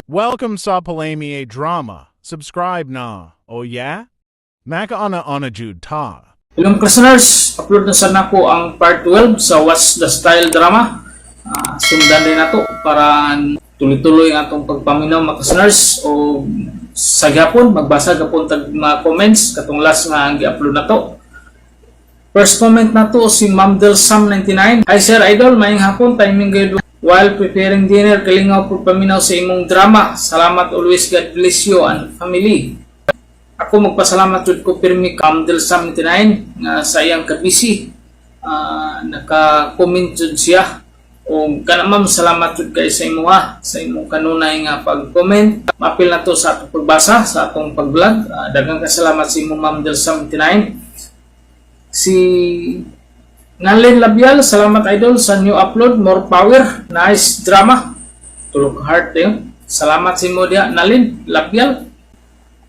Welcome sa Palami Drama. Subscribe na. Oh yeah? Makauna-una jud ta. Hello, listeners, upload na sa nako ang part 12 sa What's the Style drama. Sundan din nato para tuloy-tuloy ang atong pagpaminaw, mga listeners, o sa gapon magbasa gapon tag mga comments katong last nga ang gi-upload nato. First comment nato si Ma'am Del Sam 99. "Hi sir idol, maayong hapon, timing gayud while preparing dinner, kalingaw pud paminaw sa imong drama. Salamat always, God bless you and family." Ako magpasalamat jud ko pirmi kay Ma'am Del Sam 99 nga sa iyang kabisi naka-comment jud siya. O kana ma'am, salamat jud kay sa imo sa imong kanunay nga pag-comment. Maapil na to sa atong pagbasa, sa atong pag-vlog. Daghang kasalamat sa imo, Ma'am Del Sam 99. Si Nalin Labial, "Salamat idol sa new upload, more power, nice drama." Tulo ka heart yun. Salamat sa imo diha, Nalin Labial.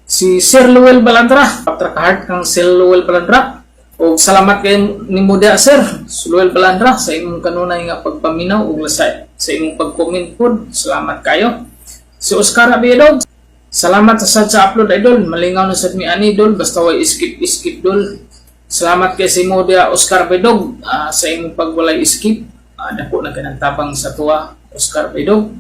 Si Sir Luel Balandra, patra ka heart kang Sir Luel Balandra. O salamat kay nimo diha, Sir Luel Balandra, sa imong kanunay nga pagpaminaw ug sa imong pag-comment pod. Salamat kayo. Si Oscar Abedog, "Salamat sa upload idol, malingaw na sad mi ani dol, basta way skip skip dol." Salamat kay sa imo diha, Oscar Bedog, sa imong pagwalay skip. Dako na kanang tabang sa tuwa, Oscar Bedog.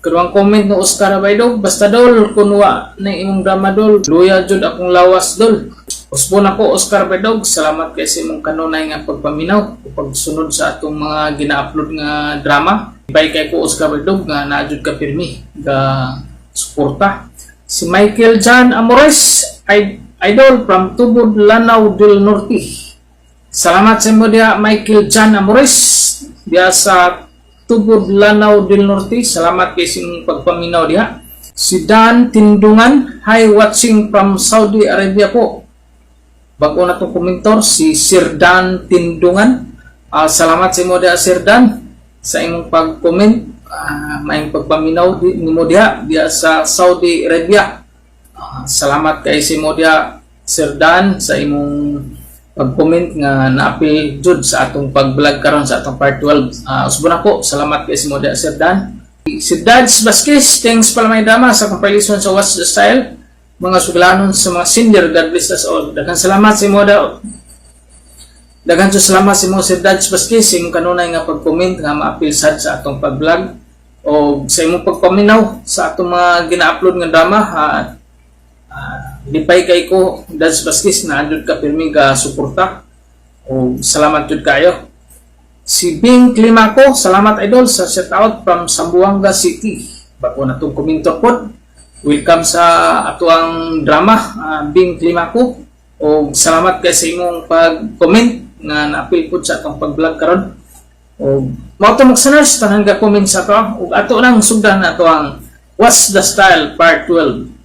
Kaduhang comment no Oscar Bedog, "Basta dol kun wa na imong drama dol, luya jud akong lawas dol." Usbon ako, Oscar Bedog, salamat kay sa imong kanunay nga pagpaminaw o pagsunod sa atong mga gina-upload nga drama. Bye kay ko, Oscar Bedog, nga naa jud ka pirmi ga suporta. Si Michael John Amores, "Idol from Tubod, Lanao del Norte." Salamat sa imo diha, Michael John Amores, diha sa Tubod, Lanao del Norte. Salamat kay sa imong pagpaminaw diha. Si Dan Tindungan, "Hi, watching from Saudi Arabia po." Bago na tong komentor, si Sir Dan Tindungan. Salamat sa imo diha, Sir Dan, sa imong pag-comment, maayong pagpaminaw nimo diha, diha sa Saudi Arabia. Salamat kay sa imo diha, Sir Dan, sa imong pag-comment nga naapil jud sa atong pag-vlog karon sa atong part 12. Usbon ako, salamat kay sa imo diha, Sir Dan. Si Dads Vasquez, "Thanks pala may drama sa compilation sa What's the Style. Mga suglanon sa mga senior, God bless us all." Daghang salamat sa imo daw. Daghan sa salamat sa imo, Sir Dads Vasquez, sa imong kanunay nga pag-comment nga maapil sad sa atong pag-vlog o sa imong pagpaminaw sa atong mga gina-upload nga drama. Lipay kay ko, Dads Vasquez, na andun ka pirmi ga suporta. O salamat jud kayo. Si Bing Climaco, "Salamat idol sa shout out from Zamboanga City." Bago na itong komento pod. Welcome sa atuang drama, Bing Climaco. O salamat kay sa imong pag-comment nga naapil pod sa atong pag-vlog karon. O mao to, mga listeners, tanan ga comment sa ato ug ato nang sugdan na ato ang What's the Style part 12.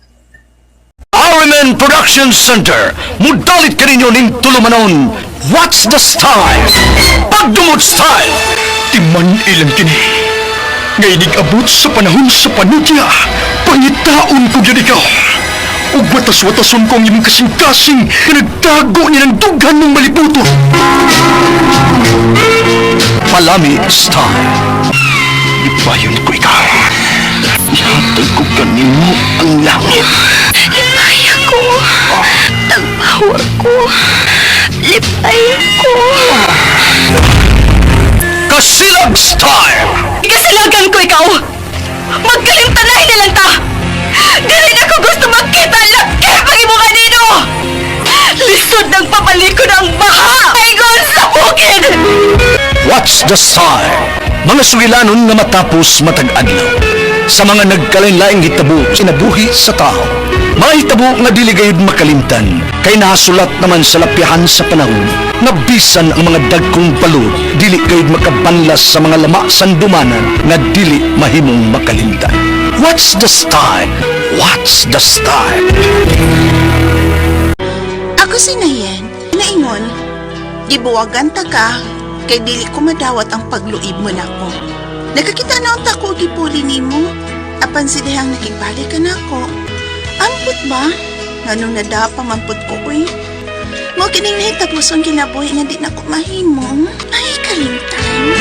RMN Production Center, mudalit kaninyo ning tulumanon, What's the Style? Pagdumot Style! Timan ilang kini. Ngay abot sa panahon sa panudya, pangitaon ko gyud ikaw. Ug watas-watason ko ang imong kasing-kasing nga nagtago ni ng dughan ng malibuto. Palami Style. Ipayon ko ikaw. Ihatag ko kanimo ang langit. Lipay ako. Tagpower ko. Lipay ko. Kasilag Style! Kasilagan ko ikaw! Magkalimtanay na lang ta! Dili na ko gusto magkita laki pag imo kanino! Lisod ng papalikon ang baha! Ingon sa bukid! What's the Style? Mga sugilanon nga matapos matag adlaw. Sa mga nagkalain-laing hitabo kinabuhi sa tao. Mga hitabo nga dili gayud makalimtan kay nasulat naman sa lapyahan sa panahon nga bisan ang mga dagkong balod dili gayud makabanlas sa mga lama sandumanan nga dili mahimong makalimtan. What's the Style? What's the Style? Ako si Nayen, naingon, "Gibuwagan ta ka, kay dili ko madawat ang pagluib mo nako. Nakakita na unta ko og gipuli nimo, apan si dihang nakigbalik ka nako. Ampot ba? Nganong nadapa man pud ko uy. Mo kining nahitabo sa kinabuhi nga di na ko mahimo. Ay, kalimtan."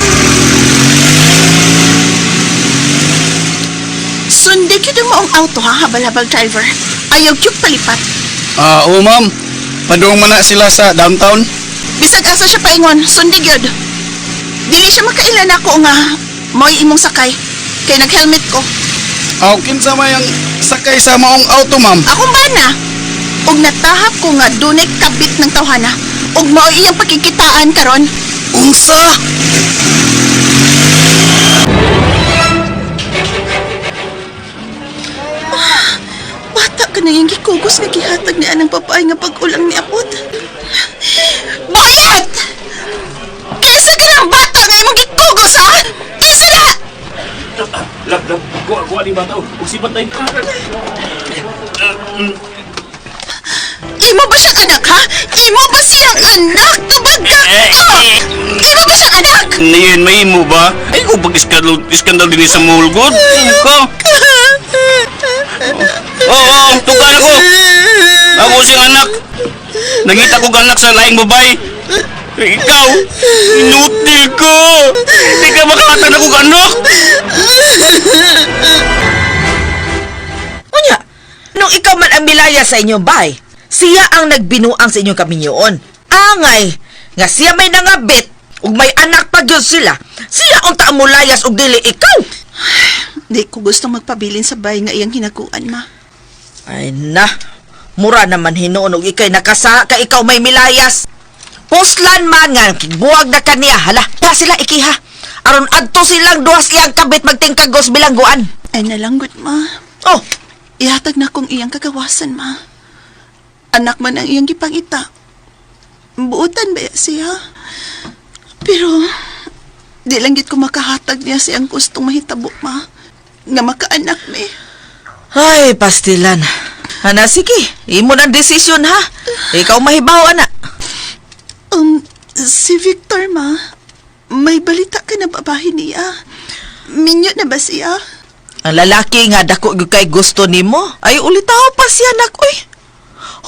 maong auto ha, habal-habal driver. Ayaw kyuk palipat. Ah, oo ma'am. Padung man na sila sa downtown. Bisag asa siya paingon, sundi gyud. Dili siya makaila nako nga mo'y imong sakay. Kay nag-helmet ko. Aw, kinsa may ang sakay sa maong auto ma'am. Akong bana. Og natahap ko nga dunay kabit ng tawhana. Og mao iyang pakikitaan karon. Unsa? Bata ka na yung gikugos nga gihatag ni anang babae nga pag-ulang ni Apot. Boyet! Kinsa ka ng bata nga imong gikugos ha? Kinsa na? Lap, lap, kuha, kuha ni bata. Oh, sipat tayo. Imo ba siyang anak ha? Imo ba siyang anak? Tubag ka! Oh! Imo ba siyang anak? Ngayon, may imo ba? Ay, ko pag iskandal, iskandal din sa mulgod. Ka. Oo, oh, oh, tugan ako. Ako siyang anak. Nangita ko anak sa laing babae. Ikaw, inutil ko. Hindi ka makakatan ako anak. Unya, nung ikaw man ang milaya sa inyong bay, siya ang nagbinuang sa inyong kaminyoon. Angay, nga siya may nangabit, ug may anak pa gyud sila. Siya unta ang mulayas ug dili ikaw. Di ko gustong magpabilin sa bahay nga iyang hinaguan, ma. Ay na, mura naman hinuon og ikay nakasa ka ikaw may milayas. Puslan man nga buwag na kaniya, hala, ta sila ikiha. Aron adto silang duwas iyang kabit magtingkagos bilangguan. Ay nalanggot, ma. Oh, Ihatag na kong iyang kagawasan, ma. Anak man ang iyang gipangita. Buutan ba siya? Pero, di lang gid ko makahatag niya siyang gustong mahitabo, ma. Nga makaanak me. Ay, pastilan. Ana, sige. Imo ng desisyon, ha? Ikaw mahibaw, ana. Si Victor, ma. May balita ka na babae niya. Minyo na ba siya? Ang lalaki nga dako gyud kay gusto nimo. Ay, ulitaw pa siya, nak, uy.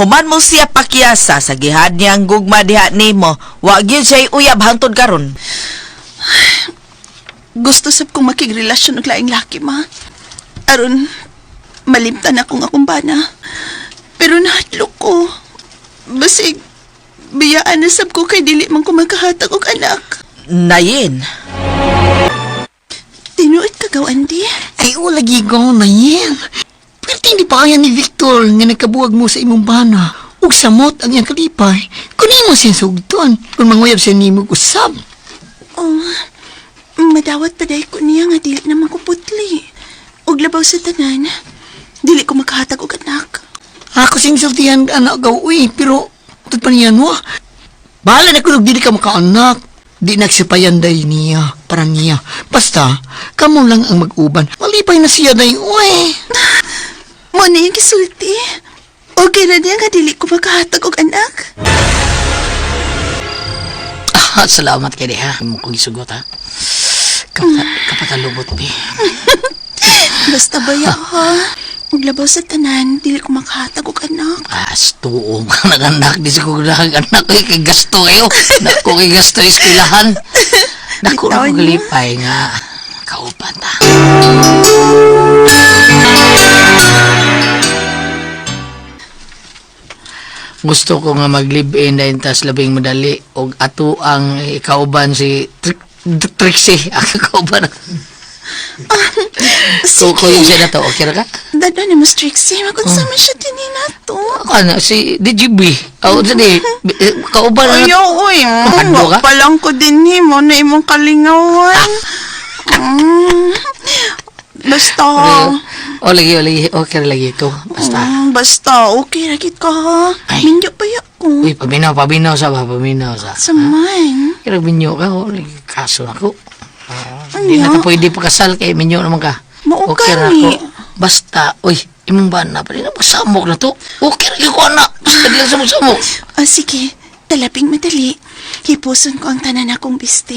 Human mo siya pakyasa sa gihad niya ang gugma diha nimo. Wa gyud siya uyab hangtod karon. Gusto sab kong makigrelasyon og laing laki, ma. Aron, malimtan akong akong bana. Pero nahadlok ko. Basig, biyaan na sab ko kay dili man ko makahatag og anak. Nayin. Tinuod ka gaw, Andy. Ay, o lagi ko na yan. Pero hindi pa kaya ni Victor nga nagkabuwag mo sa imong bana. Ug samot ang iyang kalipay. Kunin mo siya sugton. Kung manguyab siya nimo usab. Oh, madawat pa dahil ko niya nga dili naman ko putli. Og labaw sa tanan, dili ko makahatag og anak. Ako sing sultihan anak gaw uy, pero tut pa niya no. Bahala na kung dili ka makaanak. Di nagsipayan day niya, para niya. Basta, kamo lang ang mag-uban. Malipay na siya day, uy. Mo na yung gisulti. Okay na niya nga dili ko makahatag og anak. Ah, salamat kay diha. Mo kong isugot ha. Kapatalubot bi. Basta baya ha. Ug labaw sa tanan, dili ko makahatag og anak. Asto ka naganak di siguro anak kay kay gasto kayo. Dako kay gasto eskwelahan. Dako na Bitaw ko niya. galipay nga kauban ta. Gusto ko nga mag-live-in dahil tas labing madali og ato ang ikauban si Trixie. Ang kauban. Sige. Ko yung siya na to. Okay ra ka? Dada ni Mas Trixie, magunsama siya dinhi nato. Ano, si DGB. Oh, sa di, kauban na. Ayaw, uy. Ano ka? Palang ko dinhi mo na imong kalingawan. Mm. Basta. O, lagi, o, lagi. Okay ra lagi ko. Basta. Basta, okay, rakit ka ha. Ay. Minyo pa ya ko. Uy, paminaw, paminaw sa ba, paminaw sa. Sa man. Kaya minyo ka, o, lagi, kaso na ko. Ano? Hindi na ta pwede pakasal kay minyo naman ka. Mao Okay ra gani. ko. Basta, uy, imong bana pa rin, magsamok na to. Okay ra ko, anak. Basta di lang sa magsamok. Ah, sige. Talaping madali. Hipuson ko ang tanan akong biste.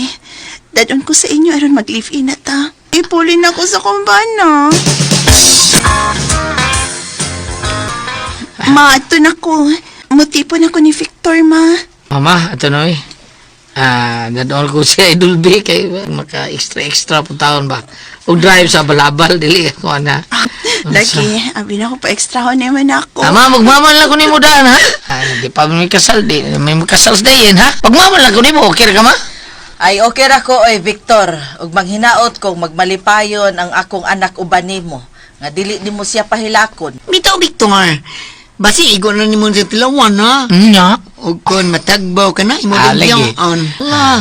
Dadon ko sa inyo aron mag-live-in na ta. Ipulin ako sa kumbana. Ma, ato na ko. Mutipon ako ni Victor, ma. Mama, ato na eh. Ah, dadol ko si Idol B kay maka extra extra po taon ba. Og drive sa balabal dili ko ana. Lagi, abi na ko pa extra ho naman ako. Tama, magmaman lang ko nimo daan ha. Ay, di pa may kasal di, may kasal sa dayon ha. Pagmaman lang ko nimo, okay ra ka ma? Ay, okay ra ko, oy, Victor. Ug manghinaot kong magmalipayon ang akong anak uban nimo. Nga dili nimo siya pahilakon. Bitaw, Victor. Basi, igo na nimo sa tilawan, ha? Nya. O kon matagbaw ka na, imo Ah, din lagi. on. Ah,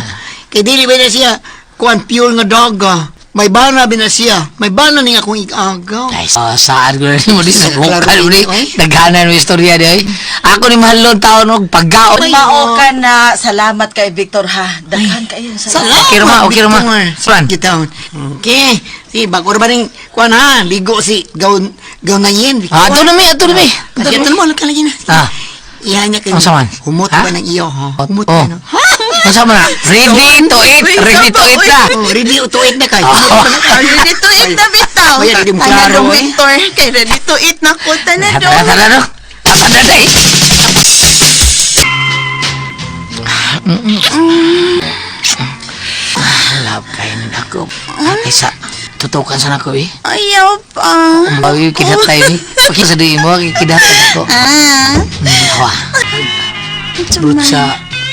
kay dili ba na siya, kuan pure nga daga. May bana ba na siya? May bana ning akong igagaw. Ay, saan ko na nimo di sa Klaro bukal ni. oy. Naghanan mo istorya di oy. Ako ni mahalon taon og paggaon. Mao ka na. Salamat kay Victor ha. Daghan kayo. Salamat. Salamat, Okay ra ma, okay ra ma. Victor. Fran. Kita. Okay. Si bago ra ba ning kuan ha, ligo si gaw gaw na yen. Victor. Ah, ato na mi, ato na mi. Kasi ato mo lang lagi na. Ah. Iha niya kay. Ang saman? Humot Ha? ba ng iyo ha? Humot Oh. ba no? Unsa man na? Ready to eat, ready to eat na. Oh, ready to eat na kay. Ah. Humot ba na kay? Ready to eat na bitaw. Ay, di mo Tana klaro, dong, eh. Victor. Kay ready to eat na ko. Tana Tara, dong. tara, no. Tara, tara, eh. Love kainin ako. Ay, sa tutukan sana ko eh. Ayaw pa. Bawi kidat tayo ni. Paki sa di mo kidat ako. Ah. Hawa.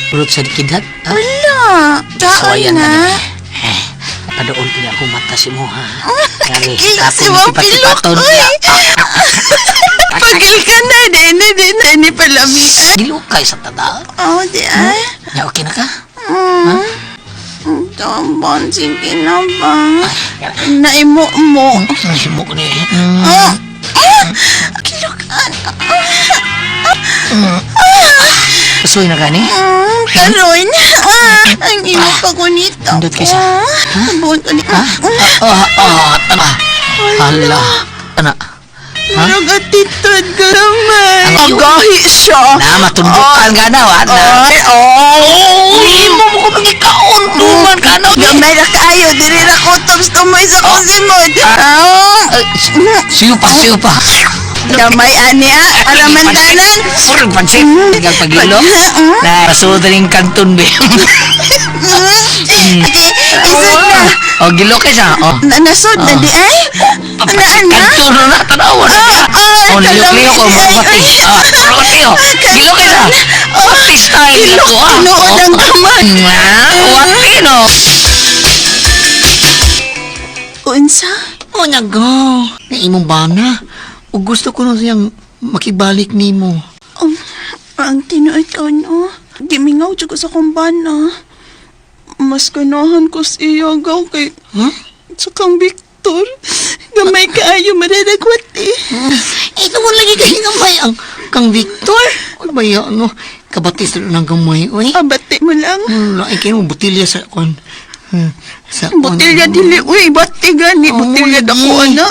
Brut sa kidat. Ha? Wala. Daan Sawayan na. na ni. Eh, padool kini ako mata si mo ha. Kani, Kilo ako si mo pilok, tipat-tipaton. uy. Pagil ka na. Di na, di na. Ni palamian. Gilukay sa tada. Oh, di ay. Ya okay na ka? Mm. Tambon, sige na ba? Naimo mo. Himo ko ni. Ah! Ah! Kilukan. Suy na ka ni? Karon. Ah, ang imo pagunita. Indot kay sa- Ah, buon ko ni. Ha? Ah, ah, tama. Hala. Ana. Murag attitude gamay. Ang- Agahi siya. Na matundukan ka na, wa na. Ay, oh. Imo mo ko pagikaon, duman ka na. Gamay ra kaayo diri ra kutob sa kamay sa akong simod. Ah. Siyo pa, siyo pa. Gamay ani ah, para mandanan. Puro pansit. Tinggal pagilo. Na, pasuod rin kanton be. Okay, isod na. O, gilo kay siya. O. Na nasod na di ay. Naan na? Kanton na, tanawa na. Ah, ah, O, liyok-liyok o, kalami. murabati. Ay, ay. Ah, murabati o. Gilo kay siya. Oh, Wati style na Gilok, to, ah. tinuod ang kamay. Ah, wati no. Unsa? O nagaw. Na imong bana. O gusto ko na siyang makibalik nimo. Um, ang tinuod ko no. Gimingaw jud ko sa akong bana. Mas ganahan ko sa iya gaw kay Huh? sa kang Victor. Gamay kaayo mararagwat eh. Ito mo lagi kay gamay ang kang Victor. Ano ba yan, ano? Kabatis na ng gamay, uy. Abate mo lang. Wala, ay kayo butilya sa kon. Sa kon. Botelya dili uy, bate gani botelya dako ana.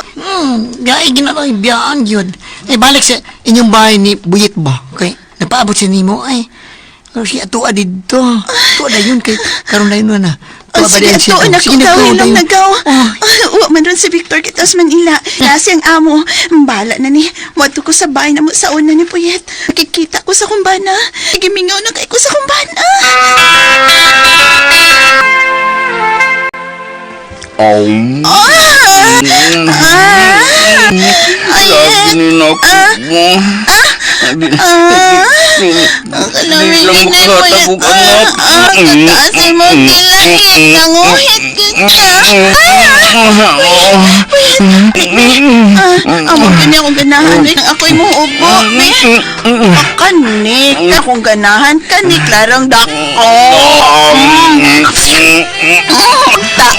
Gay ginalay biyaan yun. Ay balik sa inyong bahay ni Buyit ba? Okay. Napaabot siya nimo ay. Pero siya tuwa dito. Tuwa na yun kay karon na yun na. Oh, Tuwa ba sige, din siya? ato, Sige, nagkaw nagkaw lang dayon. nagaw. Oh, Wa man ron si Victor kitas Manila. Nasi ang amo. Bala na ni. Wadto ko sa bahay na mo sa una ni Puyet. Kikita ko sa kumbana. Gimingaw na kay ko sa kumbana. Ah! Ah! Ay, Sabi ni na ako. Ah! Ang kalamig Di lang ni Puyet. makatabog, anak. Ah, kataas mo kilahit. Nanguhit kita. Ah! Ah, amo kini akong ganahan. Ay, ako'y mo ubo. Kanik, akong ganahan. Kani, klarong dako. Tao.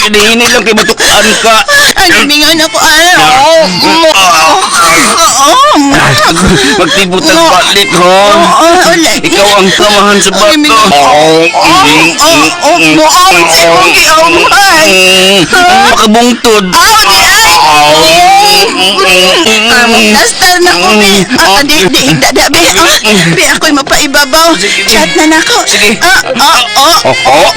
Hinihini lang kay matukaan ka. Ang gimingon ako, ano? Magtibot ang balik, ho. Oo, lagi. Ikaw ang samahan sa bato. Oo, muong si mong giamuhan. Makabungtod. Aw, di ay! Nastar na ko, be. Ah, di, di, da, da, be. Ah, be, ako'y mapaibabaw. Chat na nako. Sige. Ah, ah, ah. Oh,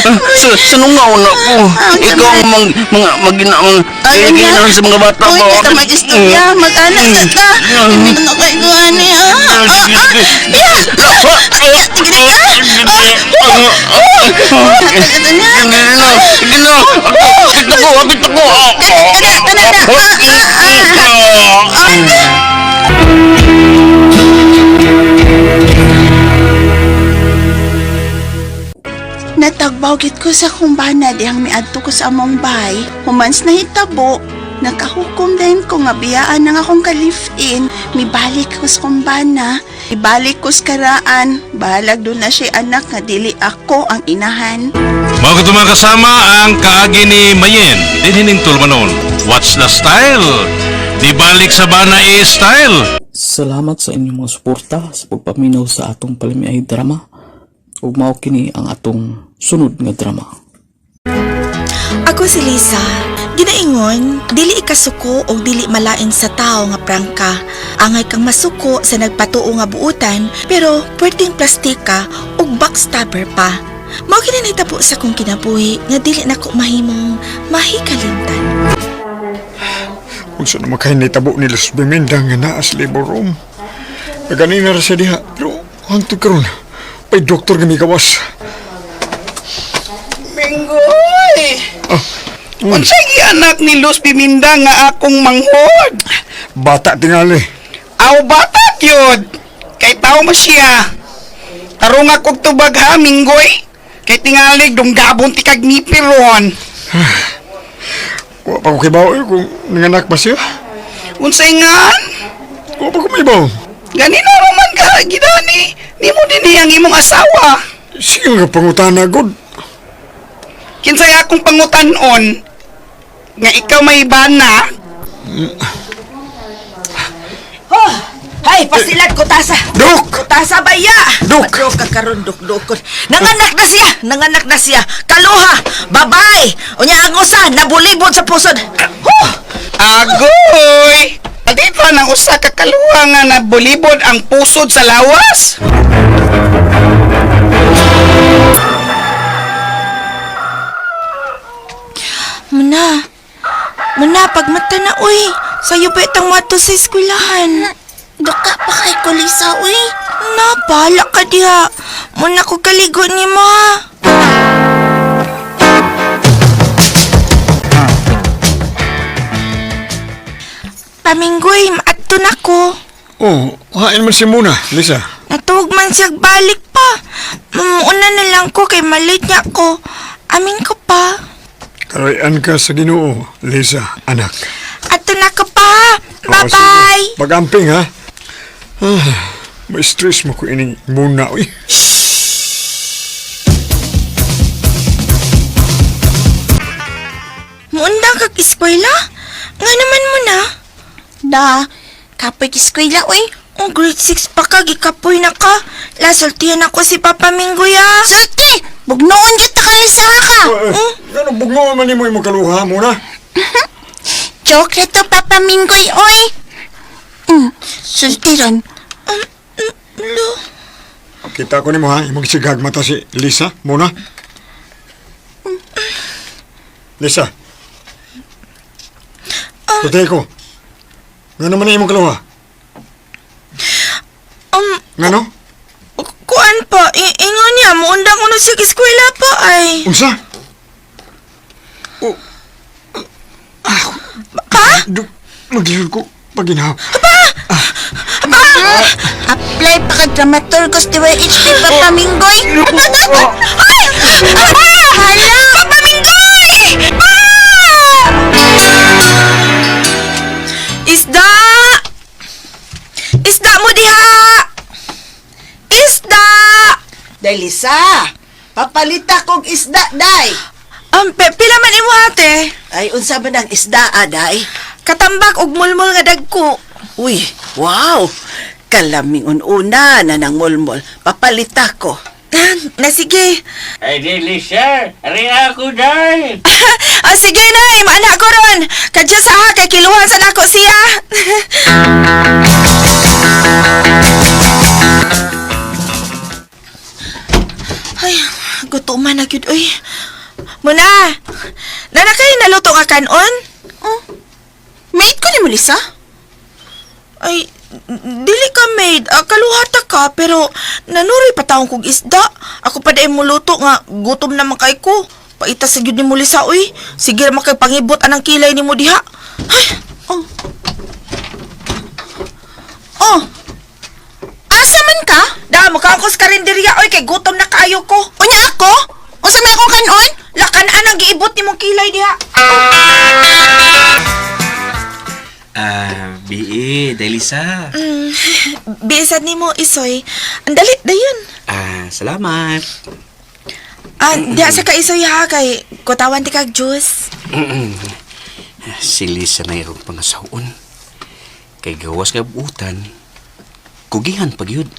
Ah, Sanungaw na ko. Ikaw ang mang, mga magina mga Ayun na. ginahan sa mga bata Uy, mo. kita mag-istorya. Mag-anak sa ta. Ano kay ko, ani, ah? Ah, ah. Yeah. Hapit ako, hapit ako. Natagbaw gid ko sa kumbana dihang miadto ko sa among bahay. Humans na hitabo, nakahukom din ko nga biyaan ang akong ka-live-in. Mibalik ko sa kumbana, ibalik ko sa karaan. Bahalag doon na siya anak nga dili ako ang inahan. Mao kato mga kasama ang kaagi ni Mayen dinhining tulumanon. What's the style? Di balik sa bana e style. Salamat sa inyong mga suporta sa pagpaminaw sa atong palamiay drama. Ug mao kini ang atong sunod nga drama. Ako si Lisa. Ginaingon, dili ikasuko o dili malain sa tao nga prangka. Angay kang masuko sa nagpatuo nga buutan, pero pwerdeng plastika ug backstabber pa. Mao kini nahitabo sa kong kinabuhi nga dili nako mahimong mahikalimtan. Unsa na makahinitabo ni Luz Biminda nga naa sa labor room. Naganina ra siya diha, pero hangtod karon pay doktor nga migawas. Minggoy! Unsay gianak ni Luz Biminda nga akong manghod? Bata tingali. Aw bata gyud. Kay tao mo siya. Tarong akong tubag ha, Minggoy. Kay tingalig dunggabon ti kag ngipin ron. Wa pa ko kibaw eh, kung nanganak ba siya. Unsay ngan? Wa pa ko maibaw. Ganina raman ka gidani. Nimo dinhi ang imong asawa. Sige nga pangutana god. Kinsay akong pangutan-on nga ikaw may bana. Oh, hay, pasilad ko tasa. Dok! Kutasa baya. Dok! Dok ka karon dok dokon. Nanganak na siya, nanganak na siya. Kaluha, babay. Unya ang usa nabulibod sa pusod. Huh! Agoy! Adi pa ng usa ka kaluha nga nabulibod ang pusod sa lawas? Muna, muna, pagmata na uy. Sayo pa itang wato sa eskwelahan. Duka pa kay ko, Lisa, uy. Na, bahala ka diha. Muna ko kaligo ni mo ha. Paminggoy, maadto na ko. Oh, hain man si Muna, Lisa. Natuwag man siya balik pa. Muna na lang ko kay malit niya ko. Amin ko pa. Karayan ka sa Ginoo, Lisa, anak. Ato na ko pa. ha. Oo, sige. Bye-bye. Pag-amping ha. Ah, may stress mo ko ining muna uy. Muundang kag eskwela? Nga naman mo na. Da, kapoy eskwela, uy. Oh, grade 6 pa ka, gikapoy na ka. Lasultihan ako si Papa Minggoy ah. Sulti! Bugnoon gyud ta ka, Lisa, ka. Eh, Ano, bugno man nimo imong kaluha muna. Joke na to, Papa Minggoy, oy. Sulti ron. Lo, Kita ko nimo ha, imong sigag mata si Lisa muna. Lisa. Tutay ko. Nga naman na imong kaluha? Nga no? Kuan pa, ingon niya, muundang ko na siya eskwela pa ay. Unsa? Oh. Pa? Maglisod ko paginhaw. Apply pa ka dramaturgos DYHP, Papa Minggoy. Ay! Pa! Hala! Papa Minggoy! Pa! Isda! Isda mo diha! Isda! Day Lisa, papalita kog isda day. Pila man imo ate? Ay unsa man ang isda aday? Katambak og mulmul nga dagko. Uy, wow. Kalaming una na nang mulmol. Papalita ko. Na sige. Ay, dili, sir. Ari ako, day. Ah, sige nay, maana ko ron. Kadyo sa ha, kay kiluhan sa nako siya. Ay, gutom man na gyud oy. Muna, nana kay naluto ka kanon? Oh, mate ko ni mo, Lisa. Ay, Dili ka maid, kaluhata ka pero nanuri pa taong kog isda. Ako pa dai muluto nga gutom na man kay ko. Paita sa gyud nimo Lisa oy. Sige ra man kay pangibot anang kilay nimo diha. Ay, oh. Oh. Asa man ka? Da makaangkos ka rin diriya oy kay gutom na kaayo ko. Unya ako? Unsa may akong kanon? Lakan anang giibot nimong kilay diha. Ah, BE, Delisa. Bisan nimo Isoy. Ang dali dayon. Ah, salamat. Ah, diha sa ka Isoy ha kay kutawan ti kag juice. Si Lisa na irong pangasaon. Kay gawas ka buutan, kugihan pag yun.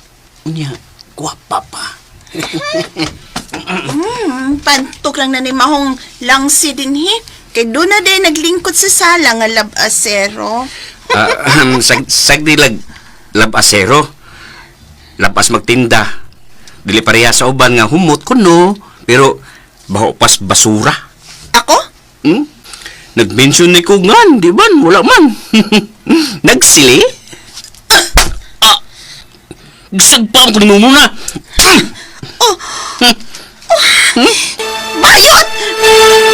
Unya, gwapa pa. Pantok lang na ni mahong langsi dinhi. Kay doon na din naglingkod sa sala nga labasero. Ah, sagdi lag labasero. Labas magtinda. Dili pareha sa uban nga humot kuno, pero baho pas basura. Ako? Hmm? Nag-mention ni ko ngan, di ba? Wala man. Nagsili? Ah! Gisagpaon ko ni mo muna. Oh. Bayot!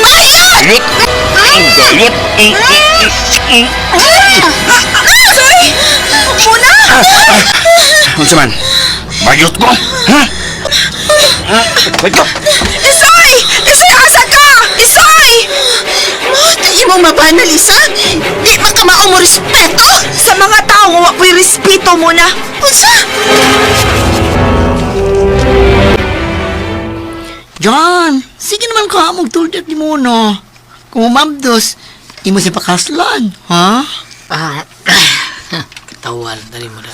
Bayot! Gayot! Isoy! Muna! Unsa man? Bayot ko? Ha? Bayot ko! Isoy! Isoy, asa ka? Isoy! Di mo mabana, Lisa? Di man ka mao mo respeto? Sa mga tao nga wa po'y respeto mo na. Unsa? John, sige naman ka, magtulad ni mo, no? Kung umabdos, imo siya pakaslan, ha? Ah, katawan, dali mo na.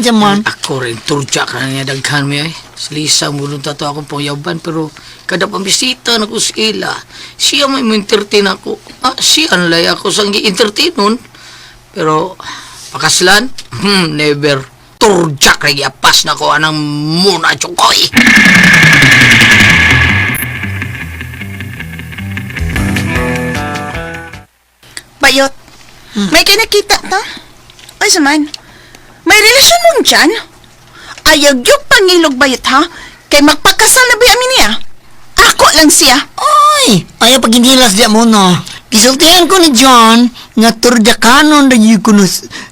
Diyan man. Ako rin, turja ka na niya daghan mo eh. Si Lisa, mulong tato akong pangyaban, pero kada pambisita na ko sa ila, siya may mo-entertain ako. Ah, siya ang lay ako sa gi-entertain nun. Pero, pakaslan, never. Turja ka giapas na ko anang muna tsukoy. Bayot. May kinakita ta? Ay, saman. May relasyon mong dyan? Ayag yung pangilog bayot ha? Kay magpakasal na ba amin niya? Ako lang siya. Ay, ayaw pag inilas diya mo, no? Gisultihan ko ni John nga turdakanon na yun kuno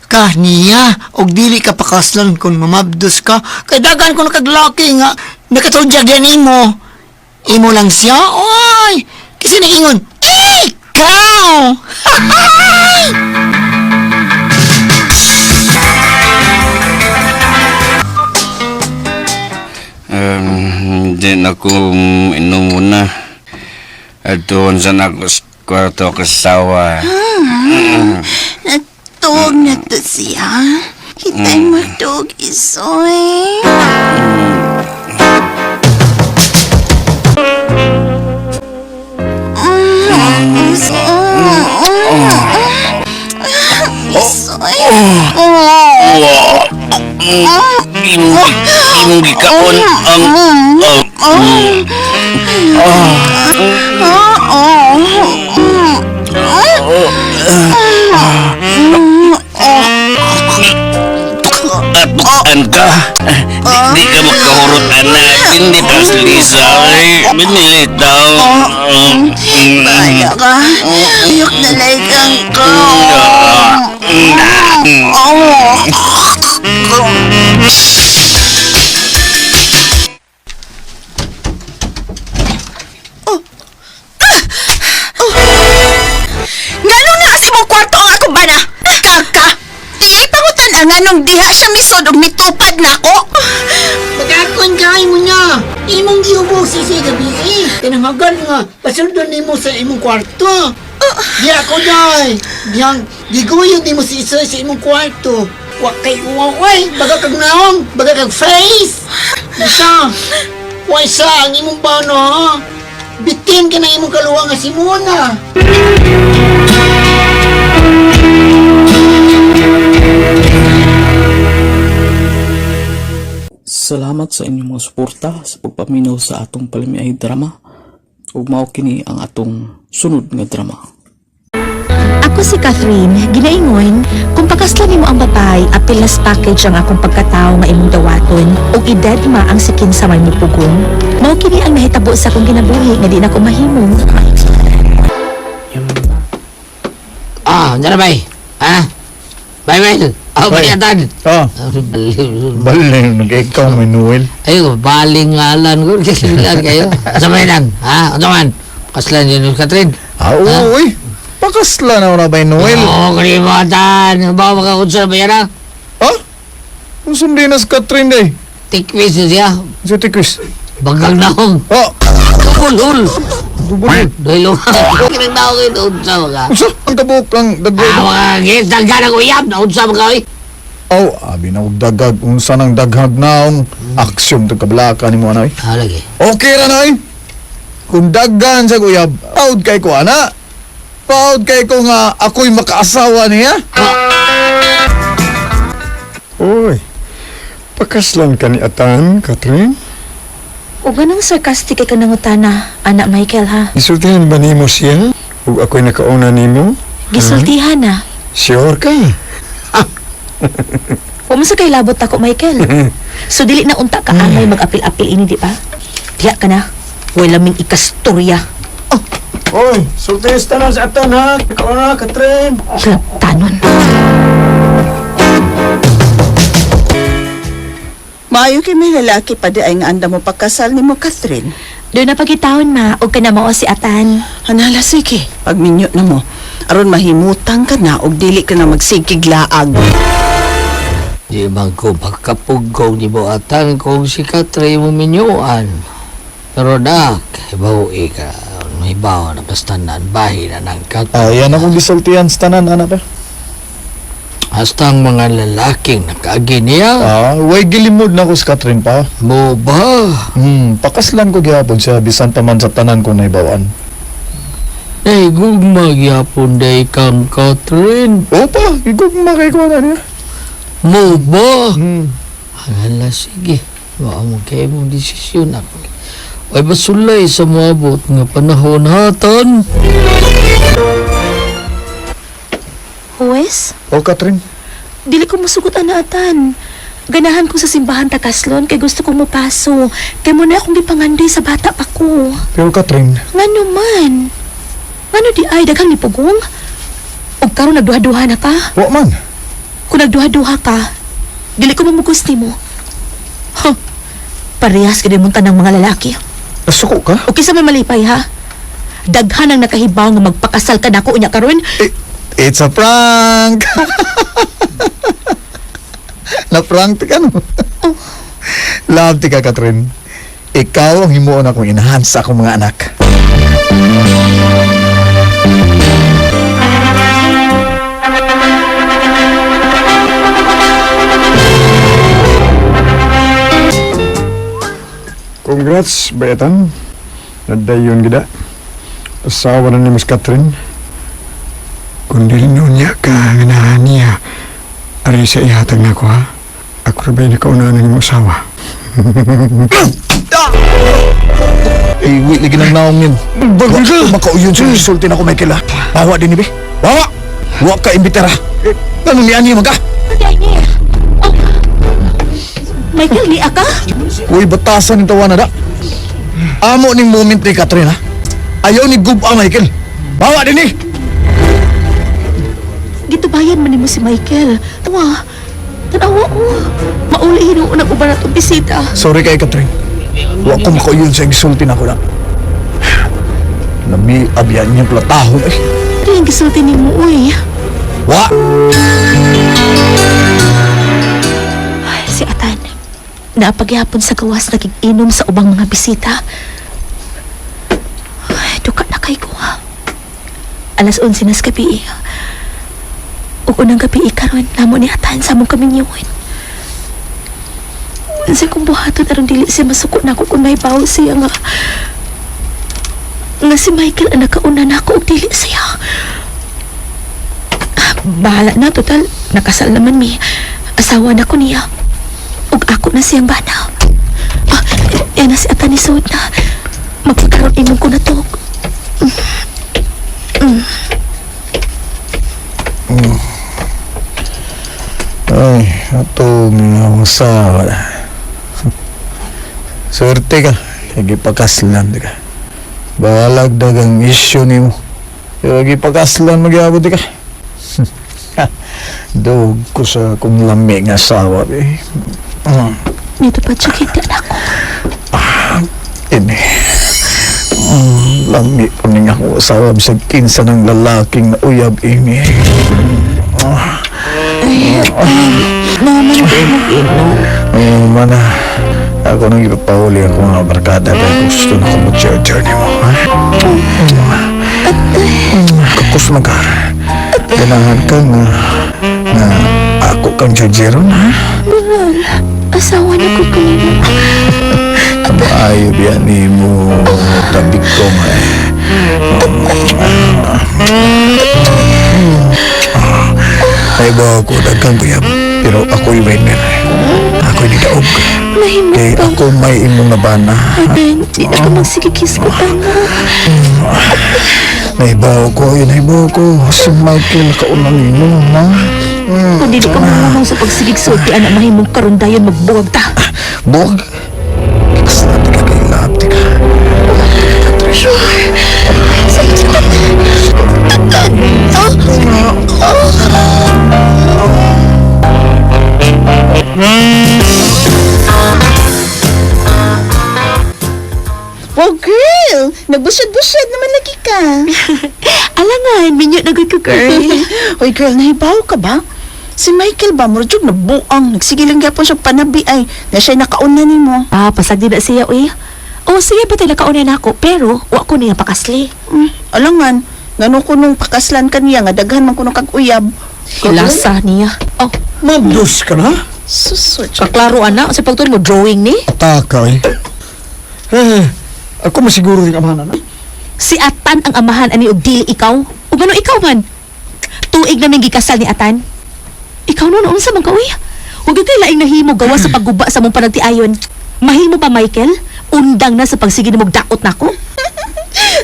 ka niya og dili ka pakaslan kung mamabdos ka. Kay dagan ko nakaglaki nga nakatudya diyan imo. Imo lang siya, oy! Kasi nagingon, ikaw! Di na ko inom muna. At doon sa na ako sa kwarto kasawa. Natuog na to siya. Hitay mo tug, Isoy. Isoy. Imong gikaon ang... Atukan ka. Di ka makahurot, anak. Hindi pa si Lisa. Ay, binili daw. Baya ka. Ayok na laikang ko. Ngano na sa imong kwarto ang akong bana? Kaka! Iyay pangutan ang anong diha siya misod og mitupad nako. Pagkakon kay mo niya. Imong giubos si siya gabi eh. Tinangagan nga, pasundon nimo sa imong kwarto. Di ako day. Diyang, giguyon nimo si isa sa imong kwarto. Wa kay uwang, oy, baga kag naong, baga kag face. Isa, wa isa ang imong bano, ha? Bitin ka ng imong kaluwa nga si Mona. Salamat sa inyong mga suporta sa pagpaminaw sa atong palamiay drama ug mao kini ang atong sunod nga drama. Ako Ako si Catherine, ginaingon, kung pakaslan nimo ang babae, apilas package ang akong pagkatao nga imong dawaton, ug idedma ang sikin sa may mupugong. Mao kini ang nahitabo sa akong kinabuhi nga di na ko mahimo. Ah, unsa na bay? Ha? Bay, Mel. Ah, bay, atan. Ah. Baling, nag-ikaw, Manuel. Ay, baling ngalan ko. Kasilan kayo. Sa may lang. Ha? Ano man? Kaslan yun yung Catherine. Ah, oo, uy. Pakasla na na ba, Noel? Oo, kalimutan. Baka makakunsa ba yan, ha? Ha? Ang sundin na si Catherine, day. Tikwis na siya. Si Tikwis. Bagang naong. Oh! Tubulol. Tubulol. Dahil lumang. Kinang naong ito. Unsa mga. Unsa? Ang kabuok lang. Dagag. Ah, mga gis. Daghan ang uyab. Naunsa mga oy. Oh, abi na og dagag. Unsa nang daghag naong. Aksyon to kablaka ni mo, anay. Ah, lagi. Okay ra, nay. Kung daghan sa uyab, proud kay ko, ana. Proud kay ko nga ako'y makaasawa niya. Uy, pakaslan ka ni Atan, Catherine. O ganang sarcastic kay ka nangutana, anak Michael ha. Gisultihan ba nimo siya? Ug ako'y nakauna nimo? Gisultihan na. Sure ka? Wa man sa kay labot ako, Michael. So dili na unta ka angay mag-apil-apil ini, di ba? Diya ka na. Way laming ikastorya. Uy, sultista na si Atan ha. Nakauna, Catherine. Tanon. Maayo kay may lalaki pa di ay nga anda mo pagkasal ni mo, Catherine. Doon na pagitawon ma, og ka na mao si Atan. Hanala, sige. Pagminyo na mo. Aron mahimutang ka na og dili ka na magsigig laag. Di man ko pagkapugong ni mo atan kung si Catherine mo minyuan. Pero nak, hibaw ka. Hibaw na basta nan, bahin na ng kat. Ayan akong gisultihan sa tanan, ana pa. Hasta ang mga lalaking nakaagi niya. Ah, way gilimod na ko si Catherine pa. Mo ba? Pakaslan ko gihapon siya bisan pa man sa tanan ko naibawan. Ay, gugma gyapon day kang Catherine. Opa, gugma kay ko na niya. Mo ba? Hala, sige. Wa mo kay mong desisyon ako. Ay, basulay sa moabot nga panahon hatan. Huwes, Oh, Catherine. dili ko musugot ana Atan. Ganahan ko sa simbahan ta Kaslon kay gusto kong mopaso. Kay mo na akong gipangandoy sa bata pa ko. Pero Catherine, Ngano man? Ngano di ay daghang nipugong? Og karon nagduha-duha na ka? wa man. Kung nagduha-duha ka, dili ko mamugos nimo. Huh. Parehas ka mong tanang mga lalaki. Nasuko ka? O kinsa may malipay ha? Daghan ang nakahibaw nga magpakasal ka nako unya karon. It's a prank! Na-prank ka, no? Love ti ka, Catherine. Ikaw ang himuon akong enhance sa akong mga anak. Congrats, Bayatan. Nadayon gida. Asawa na ni Miss Catherine. Kung dili noon niya ka, ganahan niya. Ari sa ihatag na ko, ha? Ako rin ba'y nakauna ng imong asawa? Eh, wait, lagi ng naong yun. Bagay ka! Makauyon sa insultin ako, Michael, ha? Bawa din, ibe. Bawa! Wa ka, imbitera. Eh, ano ni Ani, magka? Oh. Michael, ni aka? Uy, batasan yung tawa na da. Amo ning moment ni Catherine, ha? Ayaw ni Guba, Michael. Bawa din, eh! Gitubayan man nimo si Michael. Tawa. Tanawa ko. Mauli hinuon ang uban atong bisita. Sorry kay Catherine. Wa ko makauyon sa insultin ako na. Nami, abyan niyang platahon, eh. Ano yung gisulti nimo, uy? Wa! Ay, si Atan. Napagyapon sa gawas nagig-inom sa ubang mga bisita. Ay, duka na kay ko ha. Alas 11 na sa gabi. Ug unang gabi karon namo ni Atan sa among kaminyuan. Unsa kong buhaton aron dili siya masuko nako kung may bawo siya nga nga si Michael ang nakauna nako ug dili siya. Ah, bahala na total nakasal naman mi. Asawa na ko niya. Ug ako na siyang bana. Ah, yan na si Atan ni Sod na. Magpakaroon imong ko na to. Dugog na akong asawa. Swerte ka. Gipakaslan ka. Balag dagang isyu nimo. Pero gipakaslan magyabot ka. Dug ko sa kung lami nga asawa. Eh. Nito pa siya kita na ako. Ini. Lami po ning ako asawa bisag kinsa ng lalaking uyab ini. Ay, naman ako mag-inom. Oh, mana. Ako nang ipapahuli ako mga barkada kaya gusto na ko mo-charger ni mo, ha? Kukus man ka. Ganahan ka nga na ako kang chargeron, ha? Mahal, asawa na ko kanina. Maayo biya ni mo tabig ko nga eh. Ay ba ako daghang kuyab pero ako'y winner. Ako'y nidaog. Mahimot Kay pa. ako may imong nabana. Adan, di na ka magsigikis ko tama. Naibaw ko, yun naibaw ko. Si Michael kaunang imo, ha? Kung dili ka mamamang sa pagsigigsulti, anak mahimong karon dayon magbuwag ta. Buwag? Kaslan ka kay love, ka. Wow, girl! Nagbusyad-busyad naman lagi ka. Alangan, minyo na gud ko, girl. Hoy, girl, nahibaw ka ba? Si Michael ba, murag na buang. Nagsige lang gyapon siya panabi ay na siya'y nakauna nimo. Ah, pasag di na siya, uy. O, sige pa tayo nakauna na ako, pero wa ko niya pakasli. Alangan, ngano ko nung pakaslan kaniya nga daghan man kuno kag uyab. Lasa niya. Oh, Mabdos ka na? Susod. kaklaro ana, sa pagtuon mo drawing ni. Ataka eh. Eh, ako masiguro rin amahan na. Si Atan ang amahan ani og dili ikaw. Ug ano ikaw man? Tuig naming gikasal ni Atan. Ikaw noon unsa man ka uy? Huwag kay laing nahimo gawa sa pagguba sa mong panagtiayon. Mahimo pa Michael? Undang na sa pagsige nimo daot nako.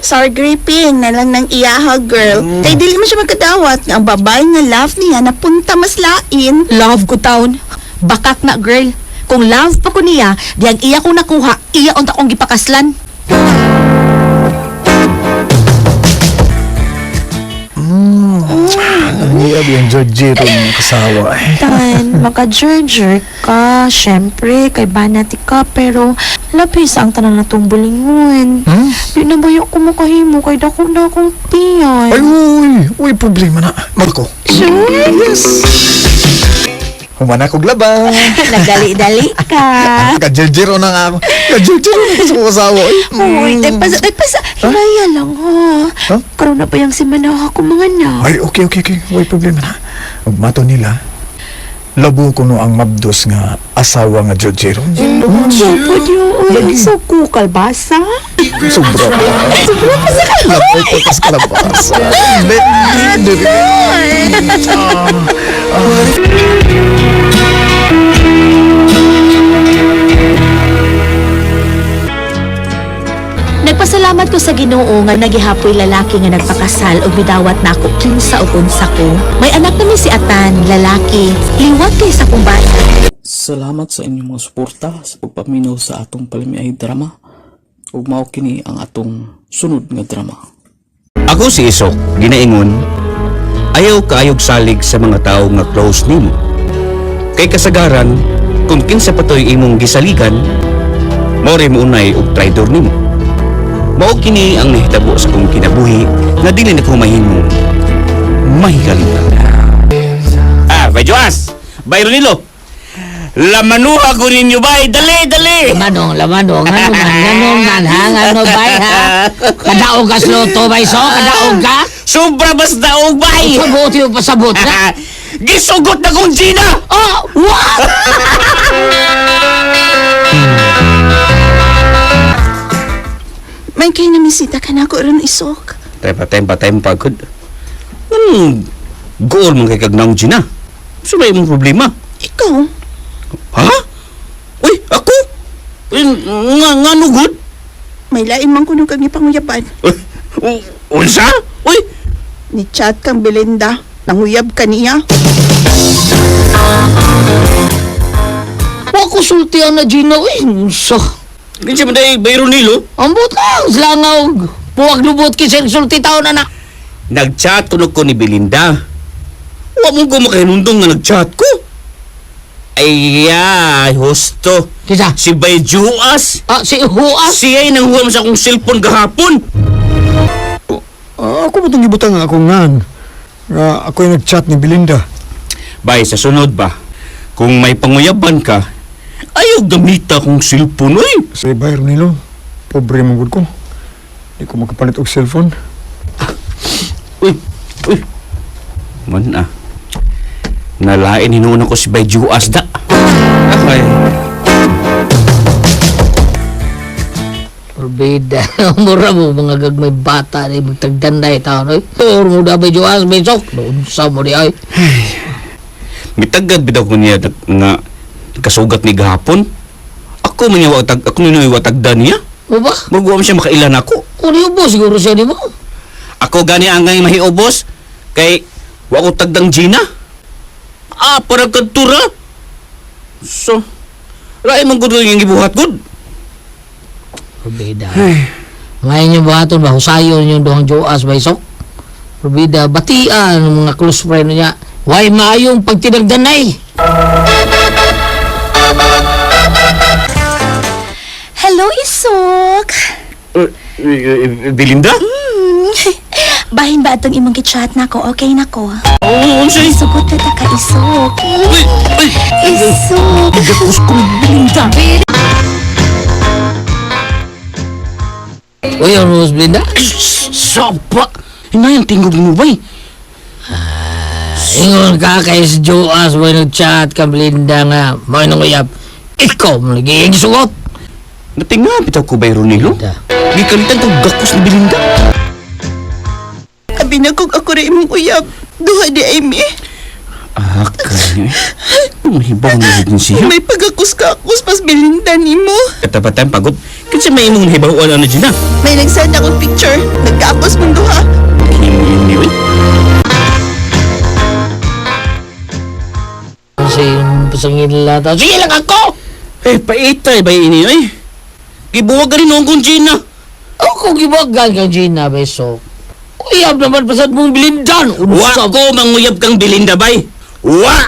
Sorry, gripping na lang ng iyaha, girl. Kay dili man siya magkadawat nga ang babae nga love niya napunta mas lain. Love ko taon. Bakak na girl. Kung love pa ko niya, di ang iya kong nakuha, iya unta kong gipakaslan. Ang uyab yung Georgie itong kasawa eh. Tan, maka-jerjer ka. Siyempre, kay banati ka, pero lapis ang tanan na tong bulingon. Hmm? Di na ba yung kumakahimo kay dako na akong tiyan? Ay, uy! Uy, problema na. Marco. Sure? Yes! Humana kog laba. Nagdali-dali ka. Ka-Georgie na nga ako. Ka-Georgie na sa kong asawa eh. Uy, tagpasa, tagpasa. Hinaya lang ha. Huh? Karoon na pa yung simana ako mga anak. Ay, okay, okay, okay. Uy, problema na. Ug mato nila, labo ko no ang mabdos nga asawa nga Georgie. Siyempre, yun. Uy, so ko kalbasa. Sobra pa. Sobra pa sa Labo ko tas kalabasa. Hindi, hindi. Nagpasalamat ko sa Ginoo nga nagihapoy lalaki nga nagpakasal ug bidawat nako kinsa ug unsa ko. May anak nami si Atan, lalaki. Liwat kay sa akong bata. Salamat sa inyong mga suporta sa pagpaminaw sa atong palamiay drama ug mao kini ang atong sunod nga drama. Ako si Isok, ginaingon, ayaw kaayog salig sa mga tao nga close nimo. Kay kasagaran, kung kinsa patoy imong gisaligan, more mo unay og traidor nimo. Mao kini ang nahitabo sa kong kinabuhi nga dili na ko mahimong mahigalitan. Ah, bay Joas, bay Ronilo. Lamanuha ko ninyo bay, dali dali. Lamanong, lamanong, ano man, ganong man, ha? Ano bay, ha? Kadaog ka sloto, bay, so? Kadaog ka? Sobra bas daog bay. Sabot yung pasabot na. Gisugot na kong Gina. Oh, what? May kay namisita ka na ako ron isok. Tempa, tempa, tempa, good. Anong goal mong kay kagnang Gina? So may imong problema. Ikaw, Ha? Uy, ako? Uy, nga, nga no good? may lain man kuno kag gipanguyaban. Uy, unsa? Uy, Ni chat kang Belinda, nanguyab ka niya. ko sultian na Gina, uy. So, Kinsa man day Bayro Nilo? ambot lang, sila nga. Puwag lubot kisir sulti taon na na. Nag-chat kuno ko ni Belinda. Wa mo ko makahinundong nga nag-chat ko. Ay, husto. Kisa? Si Bay Juas. Ah, si Huas? Siya'y nanghuam sa akong cellphone gahapon. Ako ba itong gibutang nga akong ngan? Nga ako yung nag-chat ni Belinda. Bay, sa sunod ba? Kung may panguyaban ka, ayaw gamita akong cellphone, oy. Sa Bayro Nilo, pobre mong gud ko. Di ko makapalit og cellphone. Uy, uy. Man ah. Nalain hinuon ako si Bay Juas da. Ay. Orbida. Mura mo mga gagmay bata ni magtagdanday taon. Oy, tur mo da Bay Juas besok. Unsa mo di ay. Mitagad bitaw ko niya nga kasugat ni gahapon. Ako man niya watag, ako man niya watagda niya. O ba? Murag wa man siya makailan ako. Kung ubos siguro siya nimo. Ako gani ang ngay mahiubos kay wa ko tagdang Gina. Ah, para kadtura. So, lain man gud yung gibuhat gud. Orbida. Ngayon yung buhaton ba husayon yung duhang Joas besok. Orbida batian ang mga close friend niya. Way maayong pagtinagdanay. Hello, Isok. Belinda? Bahin ba atong imong gichat na ko? Okay na ko. Oo, unsay? Sugot na ta ka, Isok. Uy, uy. Isok. Gakos ko Belinda. Uy, ano Belinda? Sapa. Hinayang tingog mo bay. Ingon ka kay si Joas mo nag-chat ka Belinda nga mo nang uyab. Ikaw mo lagi ang sugot. Natinga bitaw ko bay Ronilo. Gikalitan ko gakos ni Belinda. Abi na kung ako ra imong uyab. Duha di ay mi. Ah, kanya. Mahibaw na din siya. May pagakos-kakos pas Belinda nimo. Katapatan pagod. Kinsa may imong nahibaw ano Gina? May nagsend akong picture. Nagkaakos mong duha. Hini oy. Kasi pasangin lahat. Sige lang ako! Eh, paitay ba ini oy? Gibuwag ka rin noong kong Gina. Ako gibuwagan kang Gina, besok. Uyab naman pasad mong Belindan. Wa ko manguyab kang Belinda bay. Wa!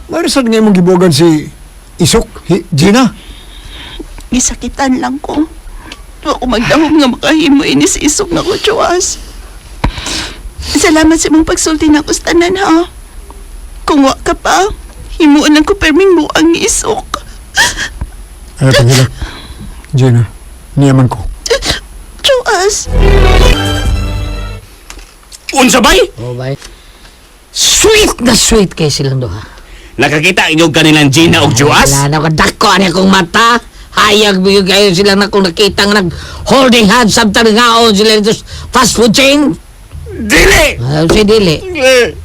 Mayroon sad nga imong gibuwagan si Isok, Gina. Gisakitan lang ko. Wa ko magdahom nga makahimo ini si Isok na ko, Joas. Salamat sa imong pagsulti na tanan ha. Kung wa ka pa, himuon lang ko perming buang ni Isok. Ay, panghilak. Gina, niyaman ko. Joas! Unsa bay? Oh, bay. Sweet na sweet kay silang duha. Nakakita inyo kanilang Gina og Joas? Wala na ko dako ani akong mata. Hayag bigyo kayo sila na kung nakita nga nag holding hands samtang ngaon sila dito sa fast food chain. Dili! Si dili.